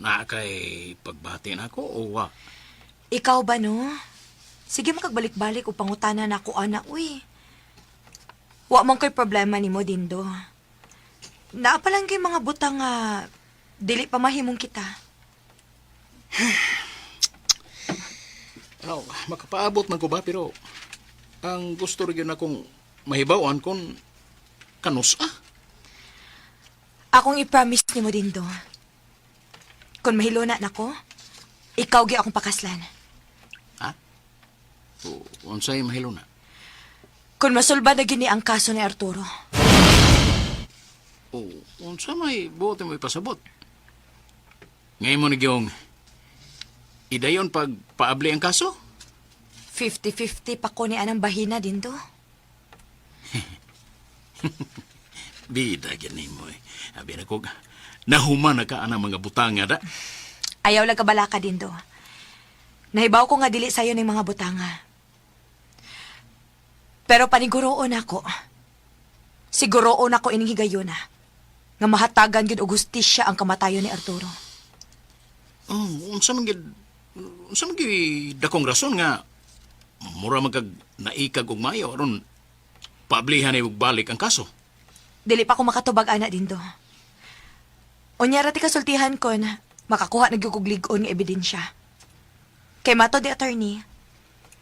Naa kay pagbati na ako o wa? Ikaw ba no? Sige makagbalik-balik o pangutana na ako ana uy. Wa man ko'y problema nimo Dindo. Naa pa lang kay mga butang nga dili pa mahimong kita. Aw, makapaabot man ko ba pero ang gusto rin yun akong mahibawan kung kanus ah. Akong i-promise nimo Dindo. Kung mahiluna nako, ikaw gi akong pakaslan. Ha? O, unsay mahiluna? Kung masulba na gini ang kaso ni Arturo. O, unsa may buot mo ipasabot? Ngayon mo nagyong idayon pag paabli ang kaso? 50-50 pa ko ni anang bahina Dindo. Bida gani mo eh. Abi na ko, nahuman na ka anang mga butanga da. Ayaw lang kabalaka Dindo. Nahibaw ko nga dili sayo ning mga butanga. Pero paniguroon ako. Siguroon ako ining higayuna. Nga mahatagan gyud og hustisya ang kamatayon ni Arturo. Oh, unsa man gid dakong rason nga mura man kag naikag og maayo aron paablihan ay og balik ang kaso. Dili pa ko makatubag ana Dindo. Unya ra ti kasultihan kon makakuha na gyud kog lig-on nga ebidensya. Kay mato di attorney,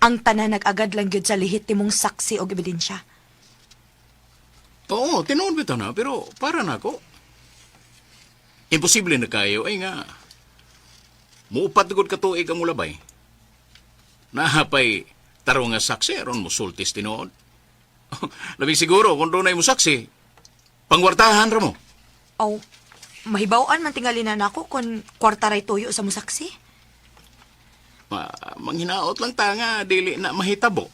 ang tanan nag-agad lang gyud sa lehitimong saksi og ebidensya. Oo, tinuod bitaw na, pero para na ako. Imposible na kayo, ay nga. Muupat gud ka tuig ang mulabay. Nahapay tarong nga saksi, aron musultis tinuod. Labing siguro, kung doon ay mo saksi, pangwartahan ra mo. Aw, mahibaw-an man tingali na nako kung kwarta ray tuyo sa musaksi. Manghinaot lang ta nga, dili na mahitabo.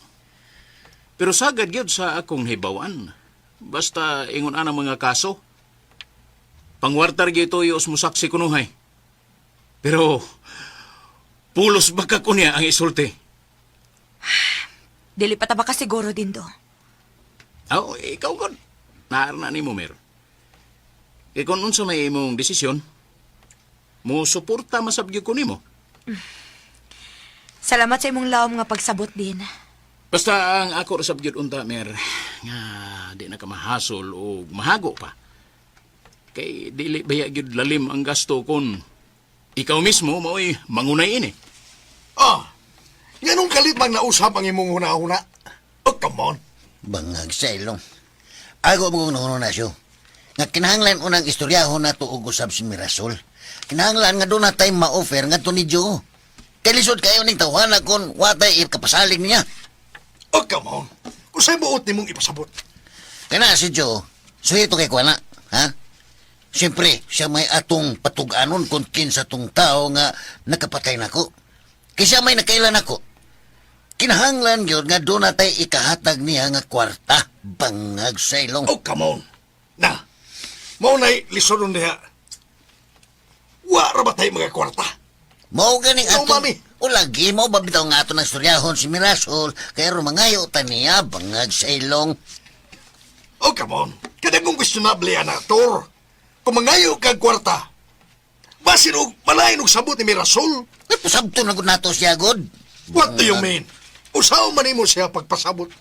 Pero sagad gyud sa akong hibawan. Basta ingon ana mga kaso. Pangwartar gyud tuyo sa musaksi kunuhay. Pero pulos baka kunya ang isulti. Dili pa ta ba kasiguro Dindo. Aw, ikaw gud. Naar na nimo mer. E kung unsa may imong desisyon, mo suporta masab gyud ko nimo. Salamat sa imong lawom nga pagsabot din. Basta ang ako ra sab gyud unta mer nga di na ka mahasol o mahago pa. Kay dili baya gyud lalim ang gasto kon ikaw mismo mao'y mangunay ini. Kalit mang nausap ang imong huna-huna. Oh, come on. Bangag sa ilong. Ago mo kong na siyo. Nga kinahanglan unang istoryahon nato og usab si Mirasol. Kinahanglan nga doon na tayo ma-offer nga ni Joe. Kay lisod kayo ning tawhana kung watay ikapasalig niya. Oh, come on. Usay buot nimong ipasabot. Kana si Joe, suhito kay kuana, ha? Siyempre, siya may atong patug-anon kung kinsa tong tao nga nakapatay nako. Kay siya may nakailan nako. Kinahanglan gyud nga doon na tay ikahatag niya nga kwarta. Bangag sa ilong. Oh, come on. Na, mao na'y lisodon diha. Wa ra ba tayo mga kwarta? Mao ganing No, atong mami. O lagi mo ba bitaw nga ato ng istoryahon si Mirasol kay rumangayo ta niya bangag sa ilong. Oh, come on. Kada kong questionable ana, Tor. Kung mangayo kag kwarta, basin og malain og sabot ni Mirasol. Ay, pasabto na gud nato siya god. What do you mean? Usaw man nimo siya pagpasabot.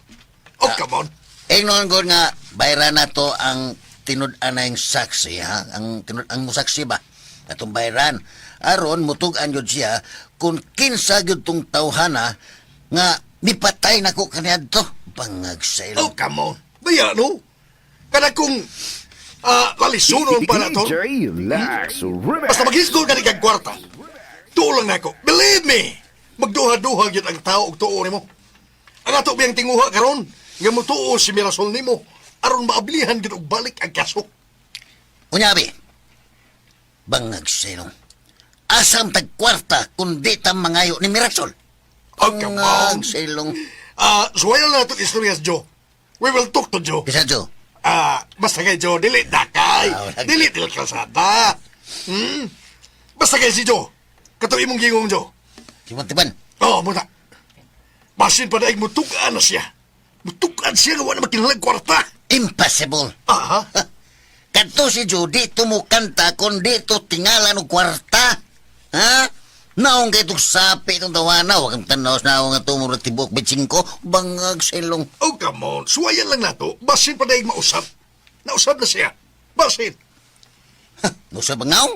Oh, come on. Ingnon gud nga bayran nato ang tinud-anay saksi ha, ang tinud-ang mo saksi ba? Atong bayran aron mutug-an gyud siya kung kinsa gyud tong tawhana nga mipatay nako kaniadto bangag sa ilong. Oh, come on. Baya, no? Kada kung lalisunon pa na, Tor. DJ Lex Remix. Basta maghisgol ka ni kag kwarta. Tuo lang nako. Believe me! Magduha-duha gyud ang tao og tuo nimo. Ang ato biyang tinguha karon nga motuo si Mirasol nimo aron maablihan gyud og balik ang kaso. Unya abi. Bangag sa ilong. Asam tag kwarta kung di ta mangayo ni Mirasol. Oh, come on. Bangag sa ilong. Suwayan na nato istorya sa Joe. We will talk to Joe. Bisa Joe. Basta kay Joe, dili dakay. Ah, wala. Dili dili kalsada. Basta kay si Joe. Kato imong gingong Joe. Tiban-tiban. Oo, oh, muna. Basin pa daig mutukaan na siya. Mutukaan siya nga wala makinahanglan kwarta. Impossible. Aha. Kadto si Joe, di tumukanta kun di to tingalan og kwarta. Ha? Naong kay itong sapi itong tawana. Huwag kang tanaw sa naong nga tumurot tibok bitsingko. Bangag sa ilong. Oh, come on. Suwayan lang nato. Basin pa daig mausap. Nausap na siya. Basin. Musa bangaw?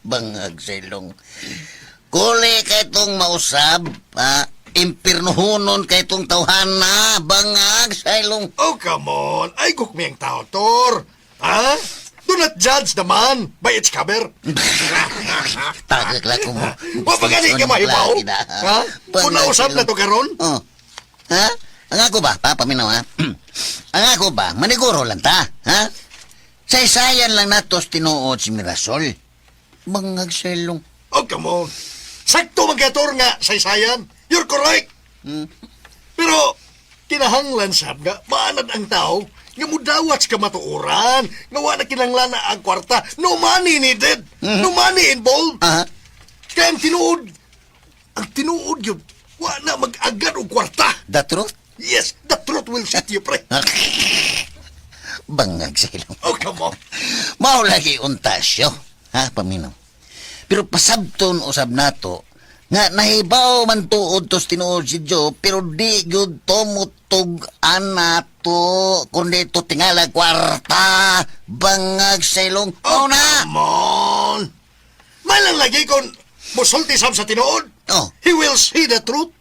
Bangag sa ilong. Kuli kay itong mausab. Ha? Impirnuhunon kay itong tawhana. Bangag sa ilong. Oh, come on. Ay, gukmi ang tao, Tor. Ha? Do not judge the man by its cover. Tagak lang ko mo. Wa pa gani ka mahibaw? Ha? Kung nausap na to karon? Oh. Ha? Ang ako ba? Pa, paminaw ha? Ang ako ba? Maniguro lang ta. Ha? Saysayan lang natos tinuod si Mirasol. Bangag sa ilong. Oh, come on. Sakto man kay Tor nga, saysayan. You're correct. Pero, kinahanglan sab nga, maanad ang tao, nga mudawat sa kamatuoran, nga wa na kinahanglan na ang kwarta. No money needed. No money involved. Aha. Kaya ang tinuod yun, wa na mag-agad og kwarta. The truth? Yes, the truth will set you free. Bangag sa ilong. Oh, come on. Mao lagi untasyo. Ha, paminaw. Pero pasabton usab nato nga nahibaw man tuod tos tinuod si Joe pero di gyud to mutug anato kundi to tingala kwarta bangag sa ilong. Oh, Mao na. come on. Malang lagi kung musulti sab sa tinuod. Oh. He will see the truth.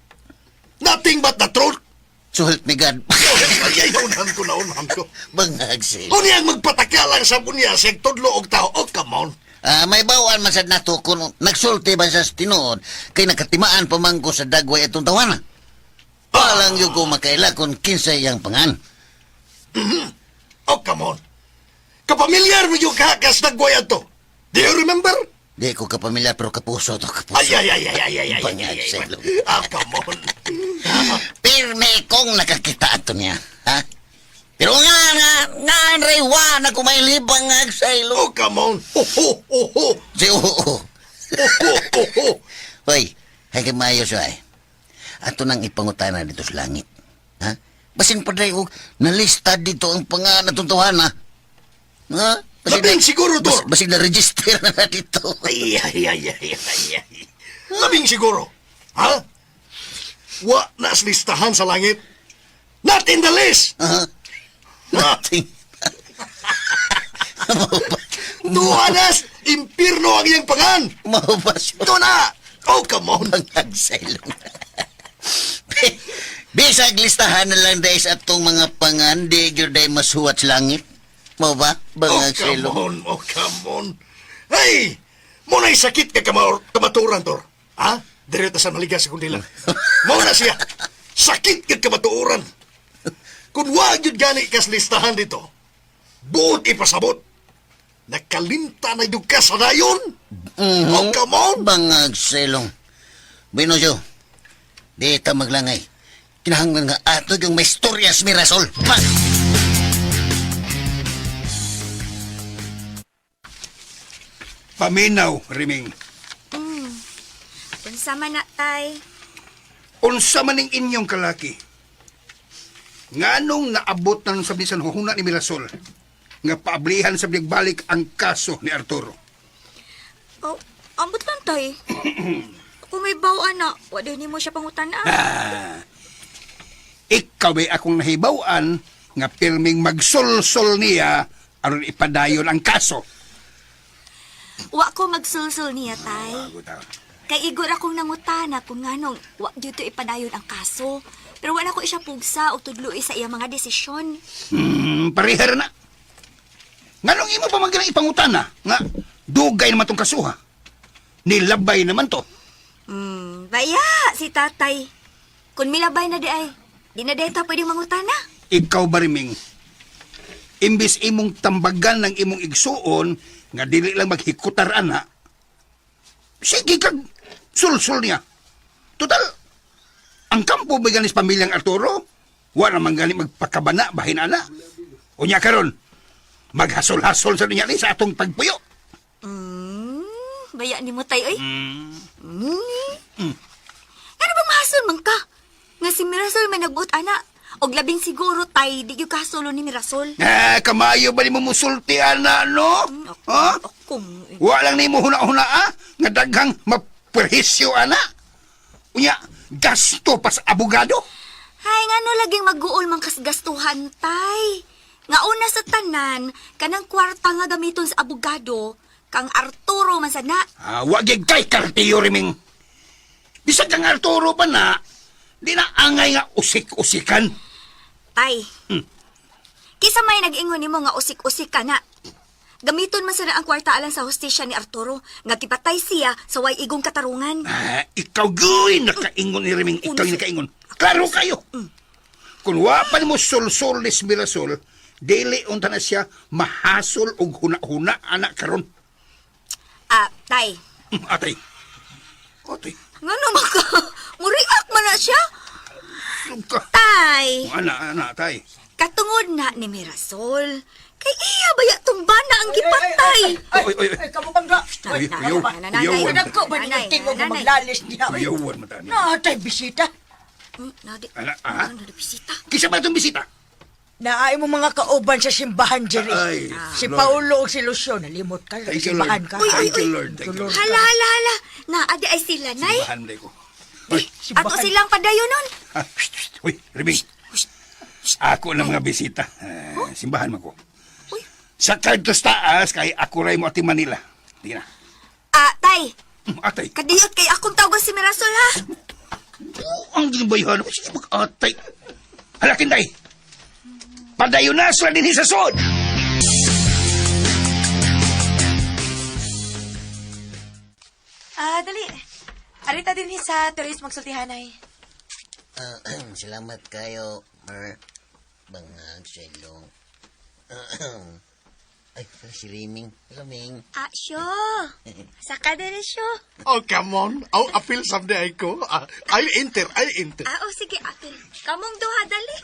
Nothing but the truth. So help me God. Ay, ay, naunhan ko, naunhan ko. Bangag sa ilong. Unya ang magpataka lang sa unya siyang tudlo og tao. Oh, come on. May bawaan man sad nato kung nagsulti ba siya sa tinuod kay nakatimaan pa man ko sa dagway atong tawana. Walang yun ko makaila kung kinsay iyang pangan. Oh, come on. Kapamilyar mo yung kakas nagwayan to. Do you remember? Di ko kapamilya pero kapuso to kapuso. Ay, ay, ay, ay, ay, ay, ay, ay, Bangag ay, ay, sa ilong. Ah, come on. Pirme kong nakakita ato niya. Ha? Pero nga nga, nga rewa na kumailibang sa ilong. Oh, come on. Oh, oh, oh, oh. Si oo. Oh, oh, oh, oh. Hoy, hay kay maayo siya ay. Ato nang ipangutana dito sa langit. Ha? Basin pa dahil nalista dito ang panganatutuhan ha. Ha? Labing siguro, Tor. Basig na register na na dito. Ay, ay, ay, ay, ay, ay. Labing siguro. Ha? Wa na sa listahan sa langit. Not in the list. Ha? Nothing. Tuanas, impirno ang iyang pangan. Mao ba siya? Ito na. Oh, come on. Bangag sa ilong. Bisag listahan na lang dahil sa atong mga pangan, di gyud day masuwat sa langit. Mo ba? Oh, Bangag come silong. on, oh, come on. Hey! Muna'y sakit ka kamaturan, Tor. Ha? Dire ta sa maliga sa kundila. Muna siya. Sakit ka kamatuoran. Kung wag yun gani kas listahan dito, buot ipasabot. Nakalinta na yung ka sa dayon. Oh, come on. Bangag silong. Bueno, Jo, di ta maglangay. Kinahanglan nga ato yung may istorya sa Mirasol. Pa! Paminaw, Riming. Unsa man na, tay? Unsa man ning inyong kalaki? Nganong naabot na nung sa bisan huhuna ni Mirasol nga paablihan sa balik ang kaso ni Arturo. Oh, ambot lang, tay. Kung may bawaan na, wa din mo siya pangutan-an. Ikaw ba'y akong nahibaw-an nga pirming magsulsul niya aron ipadayon ang kaso. Wa ko magsulsul niya, tay. Kay igor akong nangutana kung nganong wa dito ipadayon ang kaso. Pero wala ko siya pugsa o tudloi sa iya mga desisyon. Parehara na. Nganong imo pa man ganang ipangutana nga dugay naman tong kasuha. Nilabay naman to. Baya, si tatay. Kung milabay na di ay, di na deta pwedeng mangutana. Ikaw ba riming? Imbis imong tambagan ng imong igsuon nga dili lang maghikutar ana. Sige kag sulsul niya. Total, ang kampo ba ganis pamilyang Arturo? Wa naman gani magpakabana bahin ana. Unya karon, maghasol-hasol sa niya ni sa atong pagpuyo. Baya ni mo tay, oy. Ano bang mahasol man ka? Nga si Mirasol may nagbuot ana. Og labing siguro tay, di gyud kahasulo ni Mirasol. Ah, kamayo ba ni mo musulti ana no? Ha? Akong Wa lang nimo huna-huna ah, nga daghang maperhisyo ana. Unya, gasto pa sa abogado. Hay, ngano laging mag-uol man kasgastuhan, tay. Nga una sa tanan, kanang kwarta nga gamiton sa abogado, kang Arturo man sana. Ah, wa gyud kay kartiyo riming. Bisag kang Arturo pa na, di na angay nga usik-usikan. Tay. Kisa may nag-ingon nimo nga usik-usik ka na. Gamiton man sana ang kwarta alang sa hostisya ni Arturo, nga gipatay siya sa way igong katarungan. Ah, ikaw guy nakaingon ni Riming, ikaw yung nakaingon. Klaro kayo. Kung wa pa nimo sulsul ni Mirasol, dili unta na siya mahasol og huna-huna anak karon. Ah, tay. Atay. Atay. Ngano man ka? Muriak man na siya. Ka. Tay. Ana, ana, tay. Katungod na ni Mirasol. Kay iya baya tong bana ang gipatay. Oy, oy, oy. Ay, kamo bang ga? Uy, uyaw, Nanay, uyawan. Nagko ba Nanay, ninyo tingog nga nanay. maglalis niya? Oy. Uyawan mo tani. Naatay bisita. Nadi, Ala, ah? ano, nadi bisita. Kisa ba itong bisita? Naay mo mga kauban sa simbahan, Jerry. Ay, Si Lord. Paolo o si Lucio, nalimot ka. Thank you, simbahan Lord. ka. Uy, uy, Thank you, uy. Lord. Thank you, Lord. Hala, hala, hala. Naadi ay sila, nay. Simbahan mo ko. Uy, Ato silang padayon nun. ah, shh, shh, uy, Riming. Ako na mga bisita. Ah, simbahan mo ko. Uy. Sa Cardos Taas, kay ako ray mo ati Manila. Di na. Ah, tay. Atay. Kadiyot kay akong tawagan si Mirasol, ha? Oh, ang ginabayahan mo. Sige, mag-atay. Halakin, day. Padayon na sila din sa sod. Ah, dali. Arita din sa Therese magsultihanay. Ah, salamat kayo, Mer. Bangag silong. Ay, si Riming. Hello, Ming. Ah, syo. Saka dere, syo. Oh, come on. Oh, appeal someday ko. Ah, I'll enter, I'll enter. Ah, oh, sige, ate. Kamong duha, dali.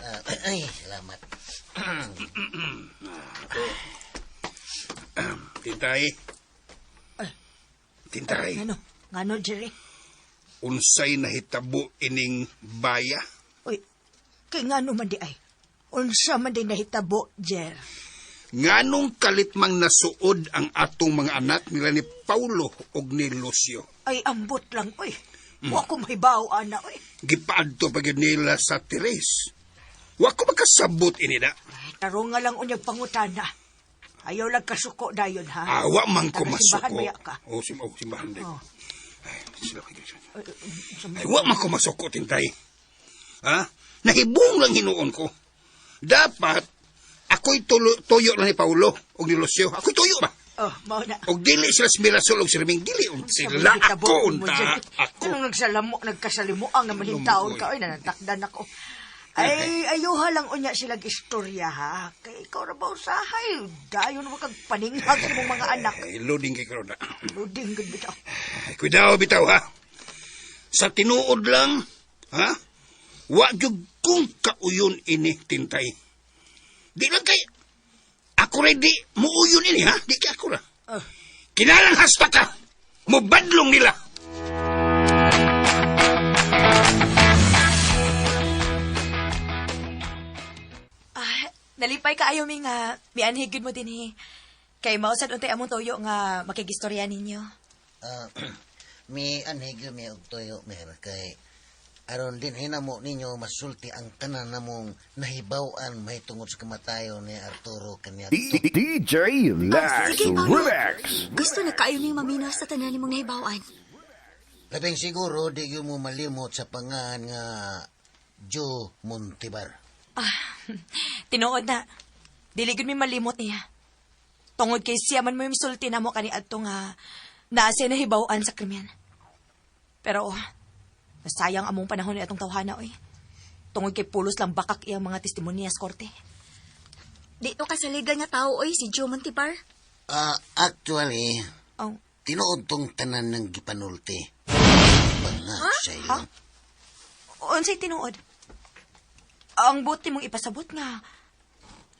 Ah, ay, salamat. Tintay. Tintay. Ano? Ngano, Jerry? Unsay nahitabo ining baya? Uy, kay ngano man di ay? Unsa man di nahitabo, Jer? Nganong kalit mang nasuod ang atong mga anak nila ni Paulo ug ni Lucio. Ay, ambot lang, uy. Wa ko mahibaw, ana, uy. Gipaadto pa gyud nila sa Therese. Wa ko makasabot ini da. Ay, tarong nga lang unyag pangutana. Ayaw lang kasuko dayon, ha? Awa man ko Taga simbahan masuko. baya ka. Oh, oh, simbahan day. Oh. Ay, sila kay Ay, wa man ko masuko tintay. Ha? Nahibong lang hinuon ko. Dapat, ako'y tuyo lang ni Paulo o ni Lucio. Ako'y tuyo ba? Oh, mao na. Og dili sila si Mirasol og si Reming. Dili sila. Ako unta. Ako. Anong nagsalamo, nagkasalimuang naman yung taon ka, oy, nanantakdan ako. Ay, ayuha lang unya silang istorya, ha? Kay ikaw na ba usahay? Dayon mo kag paninghag sa imong mga anak. Ay, loading kay karon na. Luding gud bitaw. Ay, Cuidado bitaw ha. Sa tinuod lang, ha? Wa gyud kung kauyon ini tintay. Di lang kay ako rin di muuyon ini ha. Di kay ako ra. Kinalang hasta ka. Mubadlong nila. Ah, nalipay ka ayo mi nga mianhig gyud mo dinhi. Kay mao sad untay among tuyo nga makigistorya ninyo. Ah, mi anhig mi og tuyo mer kay aron din hinamo ninyo masulti ang tanan namong nahibaw-an mahitungod sa kamatayon ni Arturo kaniadto. DJ Lex Sige, Paolo. Remix. Gusto na kaayo ming maminaw sa tanan nimong nahibaw-an. Labing siguro di gyud mo malimot sa pangan nga Joe Montibar. Ah, tinuod na. Dili gyud mi malimot niya. Tungod kay siya man mo yung misulti namo kaniadto nga naa siya nahibaw-an sa krimen. Pero oh, nasayang among panahon ni atong tawhana oy. Tungod kay pulos lang bakak iyang mga testimonya sa korte. Dito ka saligan nga tao oy si Joe Montibar. Ah, actually, Oh. tinuod tong tanan ng gipanulti. Bangag sa iyo. Ha? Unsay tinuod? Ang buti mong ipasabot nga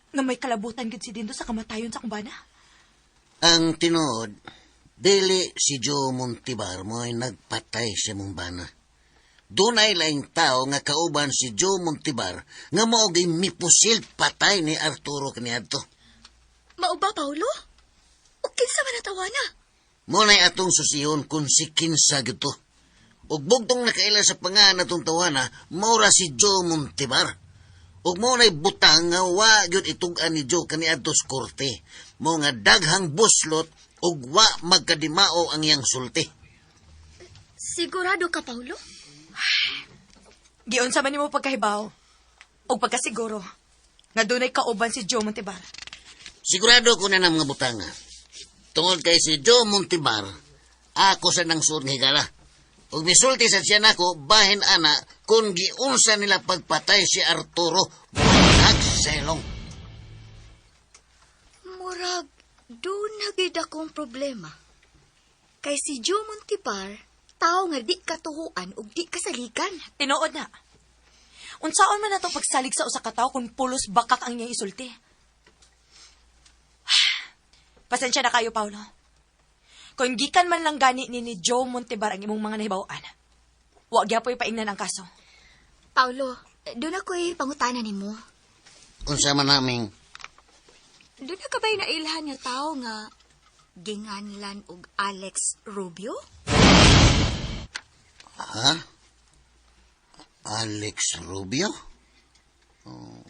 nga may kalabutan gid si Dindo sa kamatayon sa kumbana. Ang tinuod, dili si Joe Montibar mo ay nagpatay sa mong bana. Dunay laing tao nga kauban si Joe Montibar nga mao gyud mipusil patay ni Arturo kaniadto. Mao ba, Paulo? O kinsa man natawa na? Muna'y atong susiyon kung si kinsa gito. Ug bugtong nakaila sa pangan atong tawana, maura si Joe Montibar. Ug mao na'y butang nga wa gyud itug-an ni Joe kaniadto sa korte. Mao nga daghang buslot ug wa magkadimao ang iyang sulti. Sigurado ka, Paulo? Giunsa man nimo pagkahibaw ug pagkasiguro nga dunay kauban si Joe Montebar. Sigurado ko na ng mga butanga. Tungod kay si Joe Montibar, ako sa nang suot nga higala. Ug misulti sa siya nako, bahin ana, kung giunsa nila pagpatay si Arturo, nagselong. Murag, doon na gid akong problema. Kay si Joe Montibar, tao nga di katuhuan ug di kasaligan. Tinuod na. Unsaon man nato pagsalig sa usa ka tawo kung pulos bakak ang iyang isulti? Pasensya na kayo, Paulo. Kung gikan man lang gani ni Joe Montebar ang imong mga nahibaw-an, wa gyapoy paingnan ang kaso. Paulo, doon ako'y pangutana nimo. Unsa man naming Doon na ka ba'y nailhan nga tao nga ginganlan og Alex Rubio? Ha? Alex Rubio? Oh,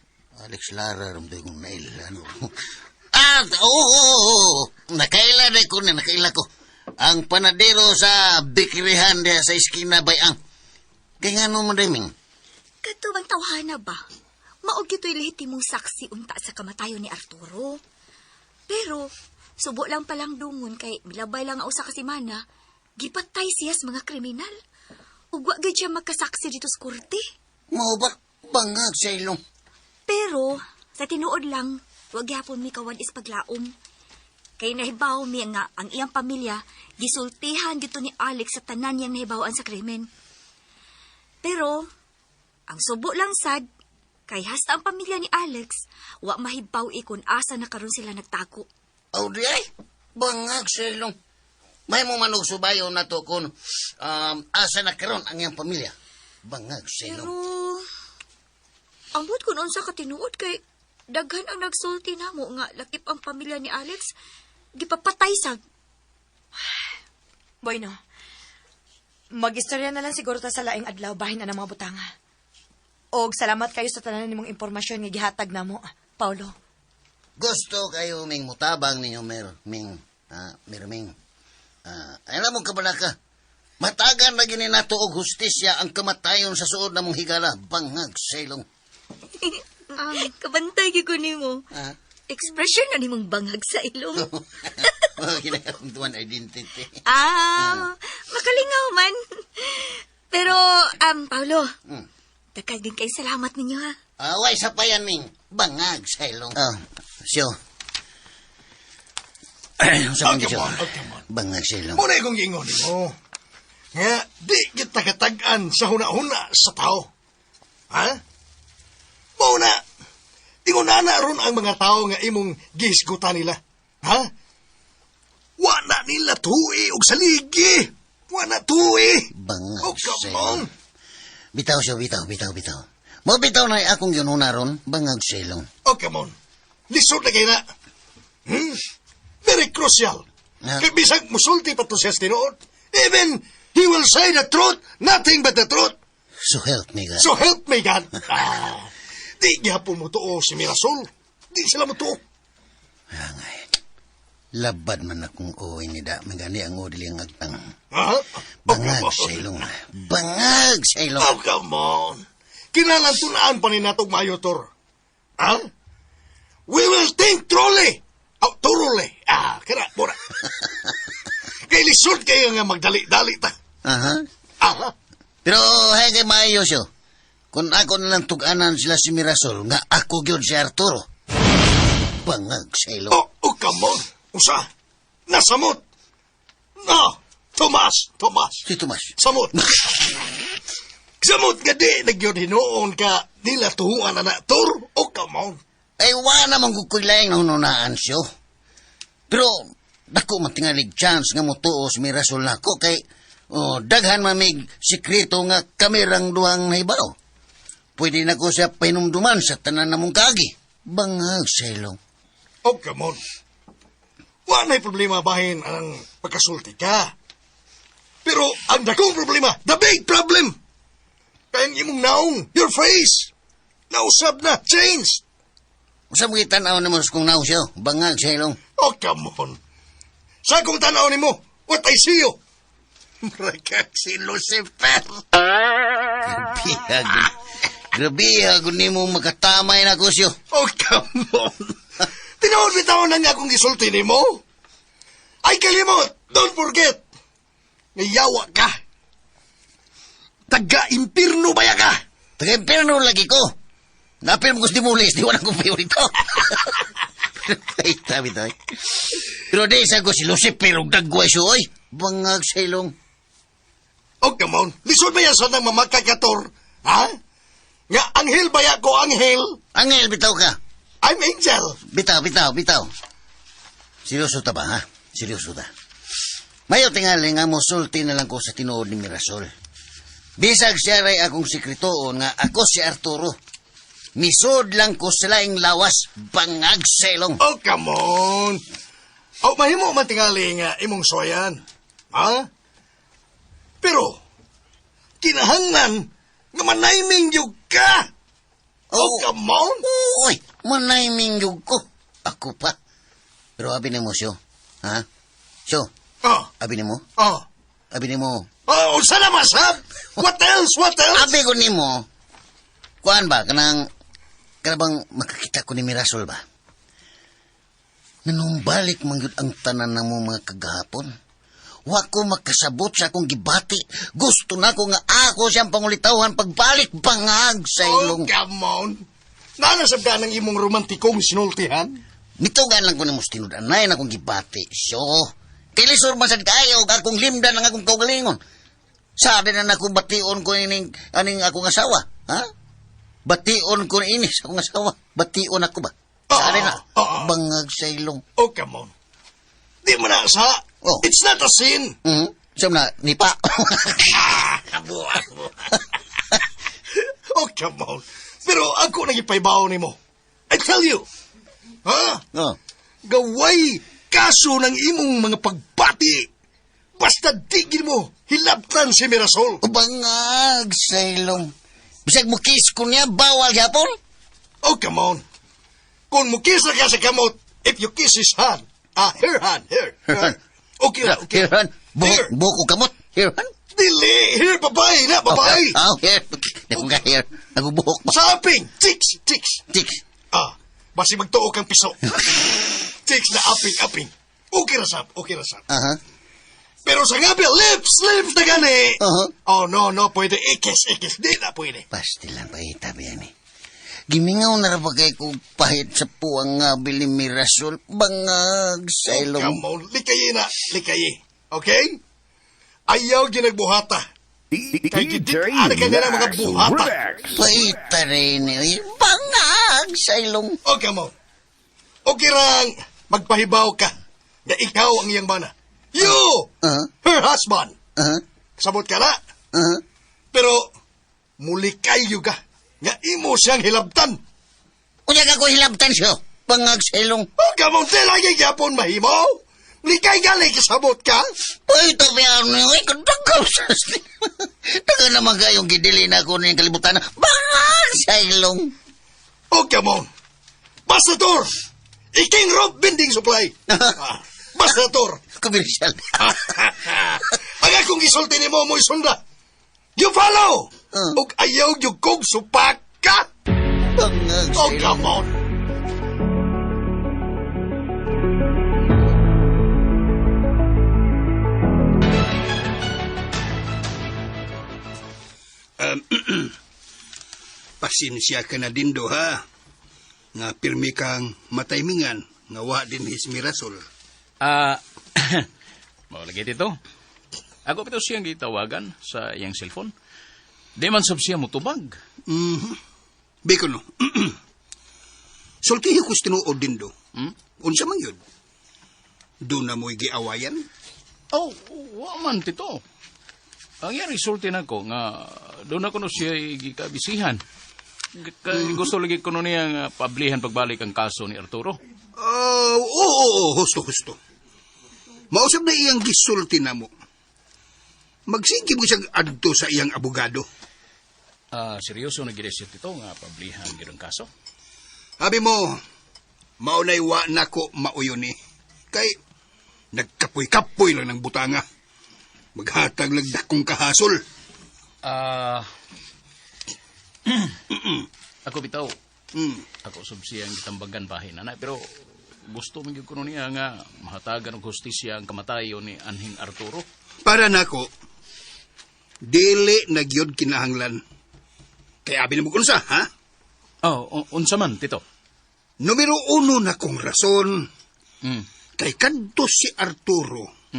Alex Lara ramdam kong nailhan. Ah, oo, oo, oo. Nakaila na ko na, nakaila ko. Ang panadero sa bikirihan diha sa iskina bayang. Kaya nga mo daming. Kadto bang tawhana ba? Mao gito'y lehitimong saksi unta sa kamatayon ni Arturo. Pero, subo lang palang dungon kay milabay lang ang usa ka semana, gipatay siya sa mga kriminal. Ug wa gyud siya magkasaksi dito sa korte. Mao ba? Bangag sa ilong. Pero, sa tinuod lang, wa gyapon mi kawad is paglaom. Kay nahibaw mi nga ang iyang pamilya gisultihan gito ni Alex sa tanan niyang nahibawan sa krimen. Pero, ang subo lang sad, kay hasta ang pamilya ni Alex, wa mahibaw ikon asa na karon sila nagtago. Aw di ay, bangag sa ilong. May mo manog subayo na to kung asa na karon ang iyang pamilya. Bangag sa Pero, ilong. ambot kun unsa ka tinuod kay daghan ang nagsulti namo nga lakip ang pamilya ni Alex, gipapatay sad. Bueno, mag-istorya na lang siguro ta sa laing adlaw bahin na ng mga butanga. Og salamat kayo sa tanan nimong impormasyon nga gihatag namo, Paulo. Gusto kayo ming mutabang ninyo, mer, ming, ah, merming. Ah, alam mo kabalaka. Matagan na gini nato og hustisya ang kamatayon sa suod namong higala, bangag sa ilong. Kabantay gyud ko nimo. Ah. Expression na nimong bangag sa ilong. Oh, kinahanglan tuan identity. Ah, makalingaw man. Pero, Paulo, dagkag din kay salamat ninyo ha. Away sa payan ning bangag sa ilong. Ah, siyo. Sa Oh, mga come siyo. on, oh, come on. Bangag sa ilong. Muna kong giingon nimo. Nga, di kita katag-an sa huna-huna sa tao. Ha? Muna, ingon na ron ang mga tao nga imong gihisgutan nila. Ha? Wa na nila tuwi og saligi. Wa na tuwi. Bangag Oh, sa come ilong. on. Bitaw siyo, bitaw, bitaw, bitaw. Mo bitaw na akong yununa ron, bangag sa ilong. Oh, come on. Lisod na kayo na. Very crucial. Ah. Kay bisag musulti pa to siya sa tinuod. Even he will say the truth, nothing but the truth. So help me God. So help me God. Ah, di gyapon mo tuo si Mirasol. Di sila mo tuo. Angay. Labad man akong uwi ni da, magani ang o dili ang agtang. Ha? Oh, Bangag come on. sa ilong. Bangag sa ilong. Oh, come on. Kinahanglan tunaan pa ni natog maayo, Tor. Ha? We will think truly. Oh, thoroughly. Ah, kira, mura. Kay lisod kayo nga magdali-dali ta. Aha. Ah, Pero hay kay maayo siyo. Kung ako na lang tug-anan sila si Mirasol, nga ako gyud si Arturo. Bangag sa ilong. oh, oh, come on. Usa. Nasamot. No. Tomas, Tomas. Si Tomas. Samot. Samot nga di, nagyod hinuon ka nila tuhuan na na. Tor, oh, come on. Ay, wa naman ko laing nahununaan siyo. Pero, dako man tingalig chance nga motuo si Mirasol nako kay oh, daghan mamig sikreto nga kami rang duhang nahibaw. Pwede na ko siya pahinumduman sa tanan namong kaagi. Bangag sa ilong. Oh, come on. Wa na'y problema bahin ang pagkasulti ka. Pero ang dakong problema, the big problem, kay ang imong naong, your face, nausab na, change. Usa mo tanaw nimo sa kong naong siyo. Bangag sa ilong. Oh, come on. Sa akong tanaw nimo, what I see you. Mura si Lucifer. Grabe, grabe, agon nimo makatamay na ko siyo. Oh, come on. Tinuod bitaw na nga akong gisulti nimo. Ay, kalimot! Don't forget! Nayawa ka. Taga-impirno baya ka? Taga-impirno lagi ko. Napil mo gusto mo di wala kong favorito. Ay, tabi tayo. Pero di sa ko si Lucifer og dagway siyo, oy. Bangag sa ilong. Oh, come on. Lisod ba yan sa nang mamakakator? Ha? Nga, anghel baya ko, anghel? Angel, bitaw ka. I'm angel. Bitaw, bitaw, bitaw. Seryoso ta ba, ha? Seryoso ta. Mayo tingali nga mo sulti na lang ko sa tinuod ni Mirasol. Bisag siya ray akong sikretoon nga ako si Arturo. Misod lang ko sa laing lawas, bangag sa ilong. Oh, come on. Oh, mahimo man tingali nga imong suwayan. Ha? Pero, kinahanglan nga manayming yug ka. Oh, come on. Uy, manayming yug ko. Ako pa. Pero abi nimo siyo. Ha? Siyo, Oh, abi nimo? oh. Abi nimo. Oh, unsa na masab? What else? What else? Abi ko nimo. Kuan ba kanang kana bang makakita ko ni Mirasol ba? Nanumbalik man gyud ang tanan ng mga kagahapon. Wa ko makasabot sa akong gibati. Gusto na ko nga ako siyang pangulitawhan pagbalik bangag sa Oh, ilong. come on. Nanasab ka ng imong romantikong sinultihan? Nitugan lang ko nimo sa tinud-anay na akong gibati. So, kay lisod man sad kaayo og akong limdan ang akong kaugalingon. Sabi na nako bation ko ining aning akong asawa, ha? Bation ko ini sa akong asawa. Bation ako ba? Sabi na, Oo. bangag sa ilong. Oh, come on. Di mo na sa. Oh. It's not a sin. Siyam na, nipa. Abuang mo. Oh, come on. Pero ako nagipaybaw nimo. I tell you. Ha? Oh. Gaway kaso ng imong mga pagbati. Basta digin mo, hilabtan si Mirasol. Bangag sa ilong. Bisag mo kiss ko niya, bawal gyapon. Oh, come on. Kung mo kiss ka sa kamot, if you kiss his hand, ah, her hand, her. Her hand. Okay, ra, okay. Here, han. Buhok, Here. buhok ko kamot. Here, han. Dili! Hair, babae na, babae! Oh, hair. Di ko ka hair. Nagubuhok pa. Sa aping! Chicks! Chicks! Chicks. Ah, basi magtuo kang piso. Chicks na aping, aping. Okay ra sab, okay ra sab. Aha. Pero sa ngabi, lips, lips na gani. Uh-huh. Oh, no, no, pwede. Ikis, ikis. Di na pwede. Pastil lang paita, biyan eh. Gimingaw na ra ba kay kong pahit sa puwang nga bili Mirasol? Bangag sa ilong. Come on, likayi na, likayi. Okay? Ayaw ginagbuhata. Kay DJ gidit, ka na mga Lex buhata. Remix. Paita rin eh. Bangag sa ilong. Oh, come on. Okay rang magpahibaw ka na ikaw ang iyang bana. You, her husband. Sabot ka na. Pero, muli kayo ka nga imo siyang hilabtan. Unya ka ko hilabtan siya. Bangag sa ilong. Oh, come on, lagi gyapon mahimo. Likay gali kasabot ka. Paita biyan eh. Kadagaw sa Taga naman kayong gidili na ako niyang kalibutan. Bangag sa ilong. Oh, come on. Basta tour. Iking Rob Bending Supply. Basta tour. Commercial. Ang akong gisulti nimo mo isunda. You follow. Ug ayaw gyud kog supaka. Bangag Oh, come on. Pasensya ka na din do ha. Nga pirmi kang mataymingan nga wa din his Mirasol. Ah, mao lagi dito. Ako pito siyang gitawagan sa iyang cellphone. Di man sab siya mutubag. Mhm. Biko no. Sultihi ko sa tinuod din do. Hmm? Unsa man yun? Doon na mo'y giawayan? Oh, wa man tito. Ang iyang resulti nako nga doon ako no siya gikabisihan. Gusto lagi ko no niya nga pablihan pagbalik ang kaso ni Arturo. Oh, oo, oo, oo, husto, husto. Mausap na iyang gisulti na mo. Magsige mo siyang adto sa iyang abogado. Ah, seryoso na gid siya tito nga pablihan gid ang kaso. Sabi mo, maunay wa nako mauyon ni. Kay, nagkapoy-kapoy lang ng butanga. Maghatag lang dakong kahasol. Ah, ako bitaw. Ako sub siyang gitambagan bahin na pero gusto man gyud kuno niya nga mahatagan og hustisya ang kamatayon ni Anhing Arturo. Para nako, dili na gyud kinahanglan. Kaya abi na mo unsa, ha? Oh, unsa man tito? Numero uno na kong rason, kay kadto si Arturo,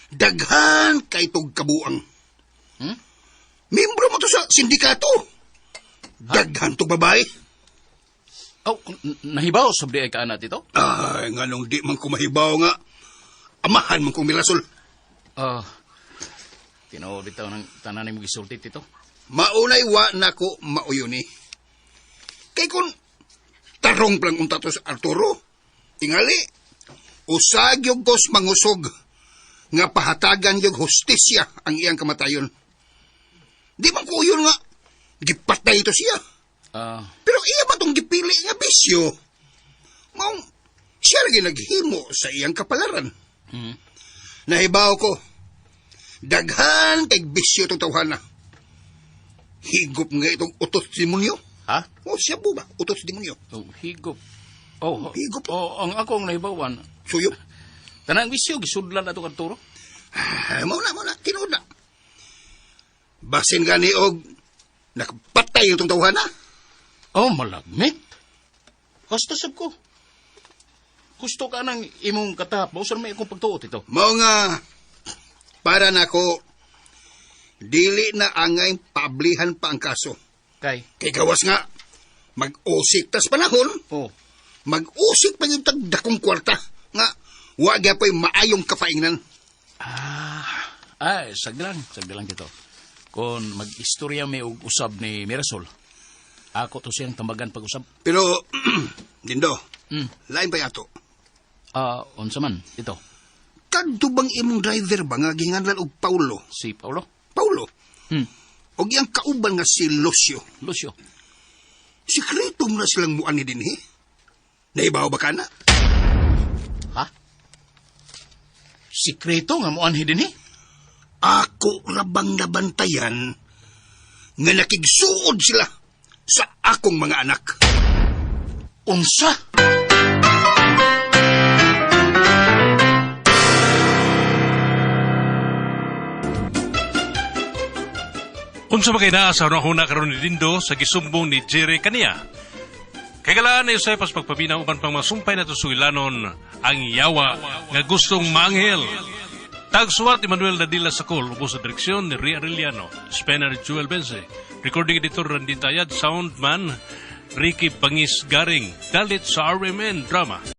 daghan kay tog kabuang. Membro mo to sa sindikato. Daghan tog babae. Oh, nahibaw sab di ay kaana tito? Ay, nganong di man ko mahibaw nga. Amahan man kong Mirasol. Ah, tinuod bitaw ng tanan nimo gisulti tito. Maunay wa nako mauyon ni. Kay kun tarong plang unta to sa Arturo, tingali, usag yung kos mangusog nga pahatagan yung hustisya ang iyang kamatayon. Di man ko uyon nga, gipatay ito siya. Pero iya ba itong gipili nga bisyo? Maong siya lagi naghimo sa iyang kapalaran. Nahibaw ko, daghan kay bisyo itong tawhana. Higop nga itong utos demonyo. Ha? O siya po ba? Utos demonyo. Oh, higop. Oh, higop. Oh, ang akong nahibawan. Suyop. Tanang bisyo gisudlan ato Arturo. Ah, mao na, tinuod na. Basin gani og nakapatay itong tawhana. Oh, malagmit. Basta sab ko. Gusto ka ng imong katap, mausan may akong pagtuot ito. Mao nga, para nako, dili na angay pablihan pa ang kaso. Kay? Kay gawas nga, mag-usik tas panahon. Oh. Mag-usik pa yung tagdakong kwarta. Nga, wa gyapoy maayong kapaingnan. Ay, sagdi lang dito. Kung mag-istorya may og usab ni Mirasol, ako to siyang tambagan pag-usab. Pero, Dindo, lain pa yato. Ah, unsa man, ito. Kadto bang imong driver ba nga ginganlan og Paulo? Si Paulo? Paulo. Og iyang kauban nga si Lucio. Lucio. Sikreto mo na silang muan ni dinhi. Naibaw ba ka na? Ha? Sikreto nga muanhi dinhi? Ako rabang nabantayan nga nakigsuod sila sa akong mga anak. Unsa? Unsa ba kay naa sa hunahuna karon ni Dindo sa gisumbong ni Jerry kaniya? Kay galaan na Josephus pagpabina uban pang masumpay na sugilanon ang yawa nga gustong maanghel. Tagsuwat Emmanuel Nadila Sakol, ubos sa direksyon ni Ria Arellano, Spanner Jewel Bense, recording editor Randy Tayad, soundman Ricky Bangis Garing, dalit sa RMN Drama.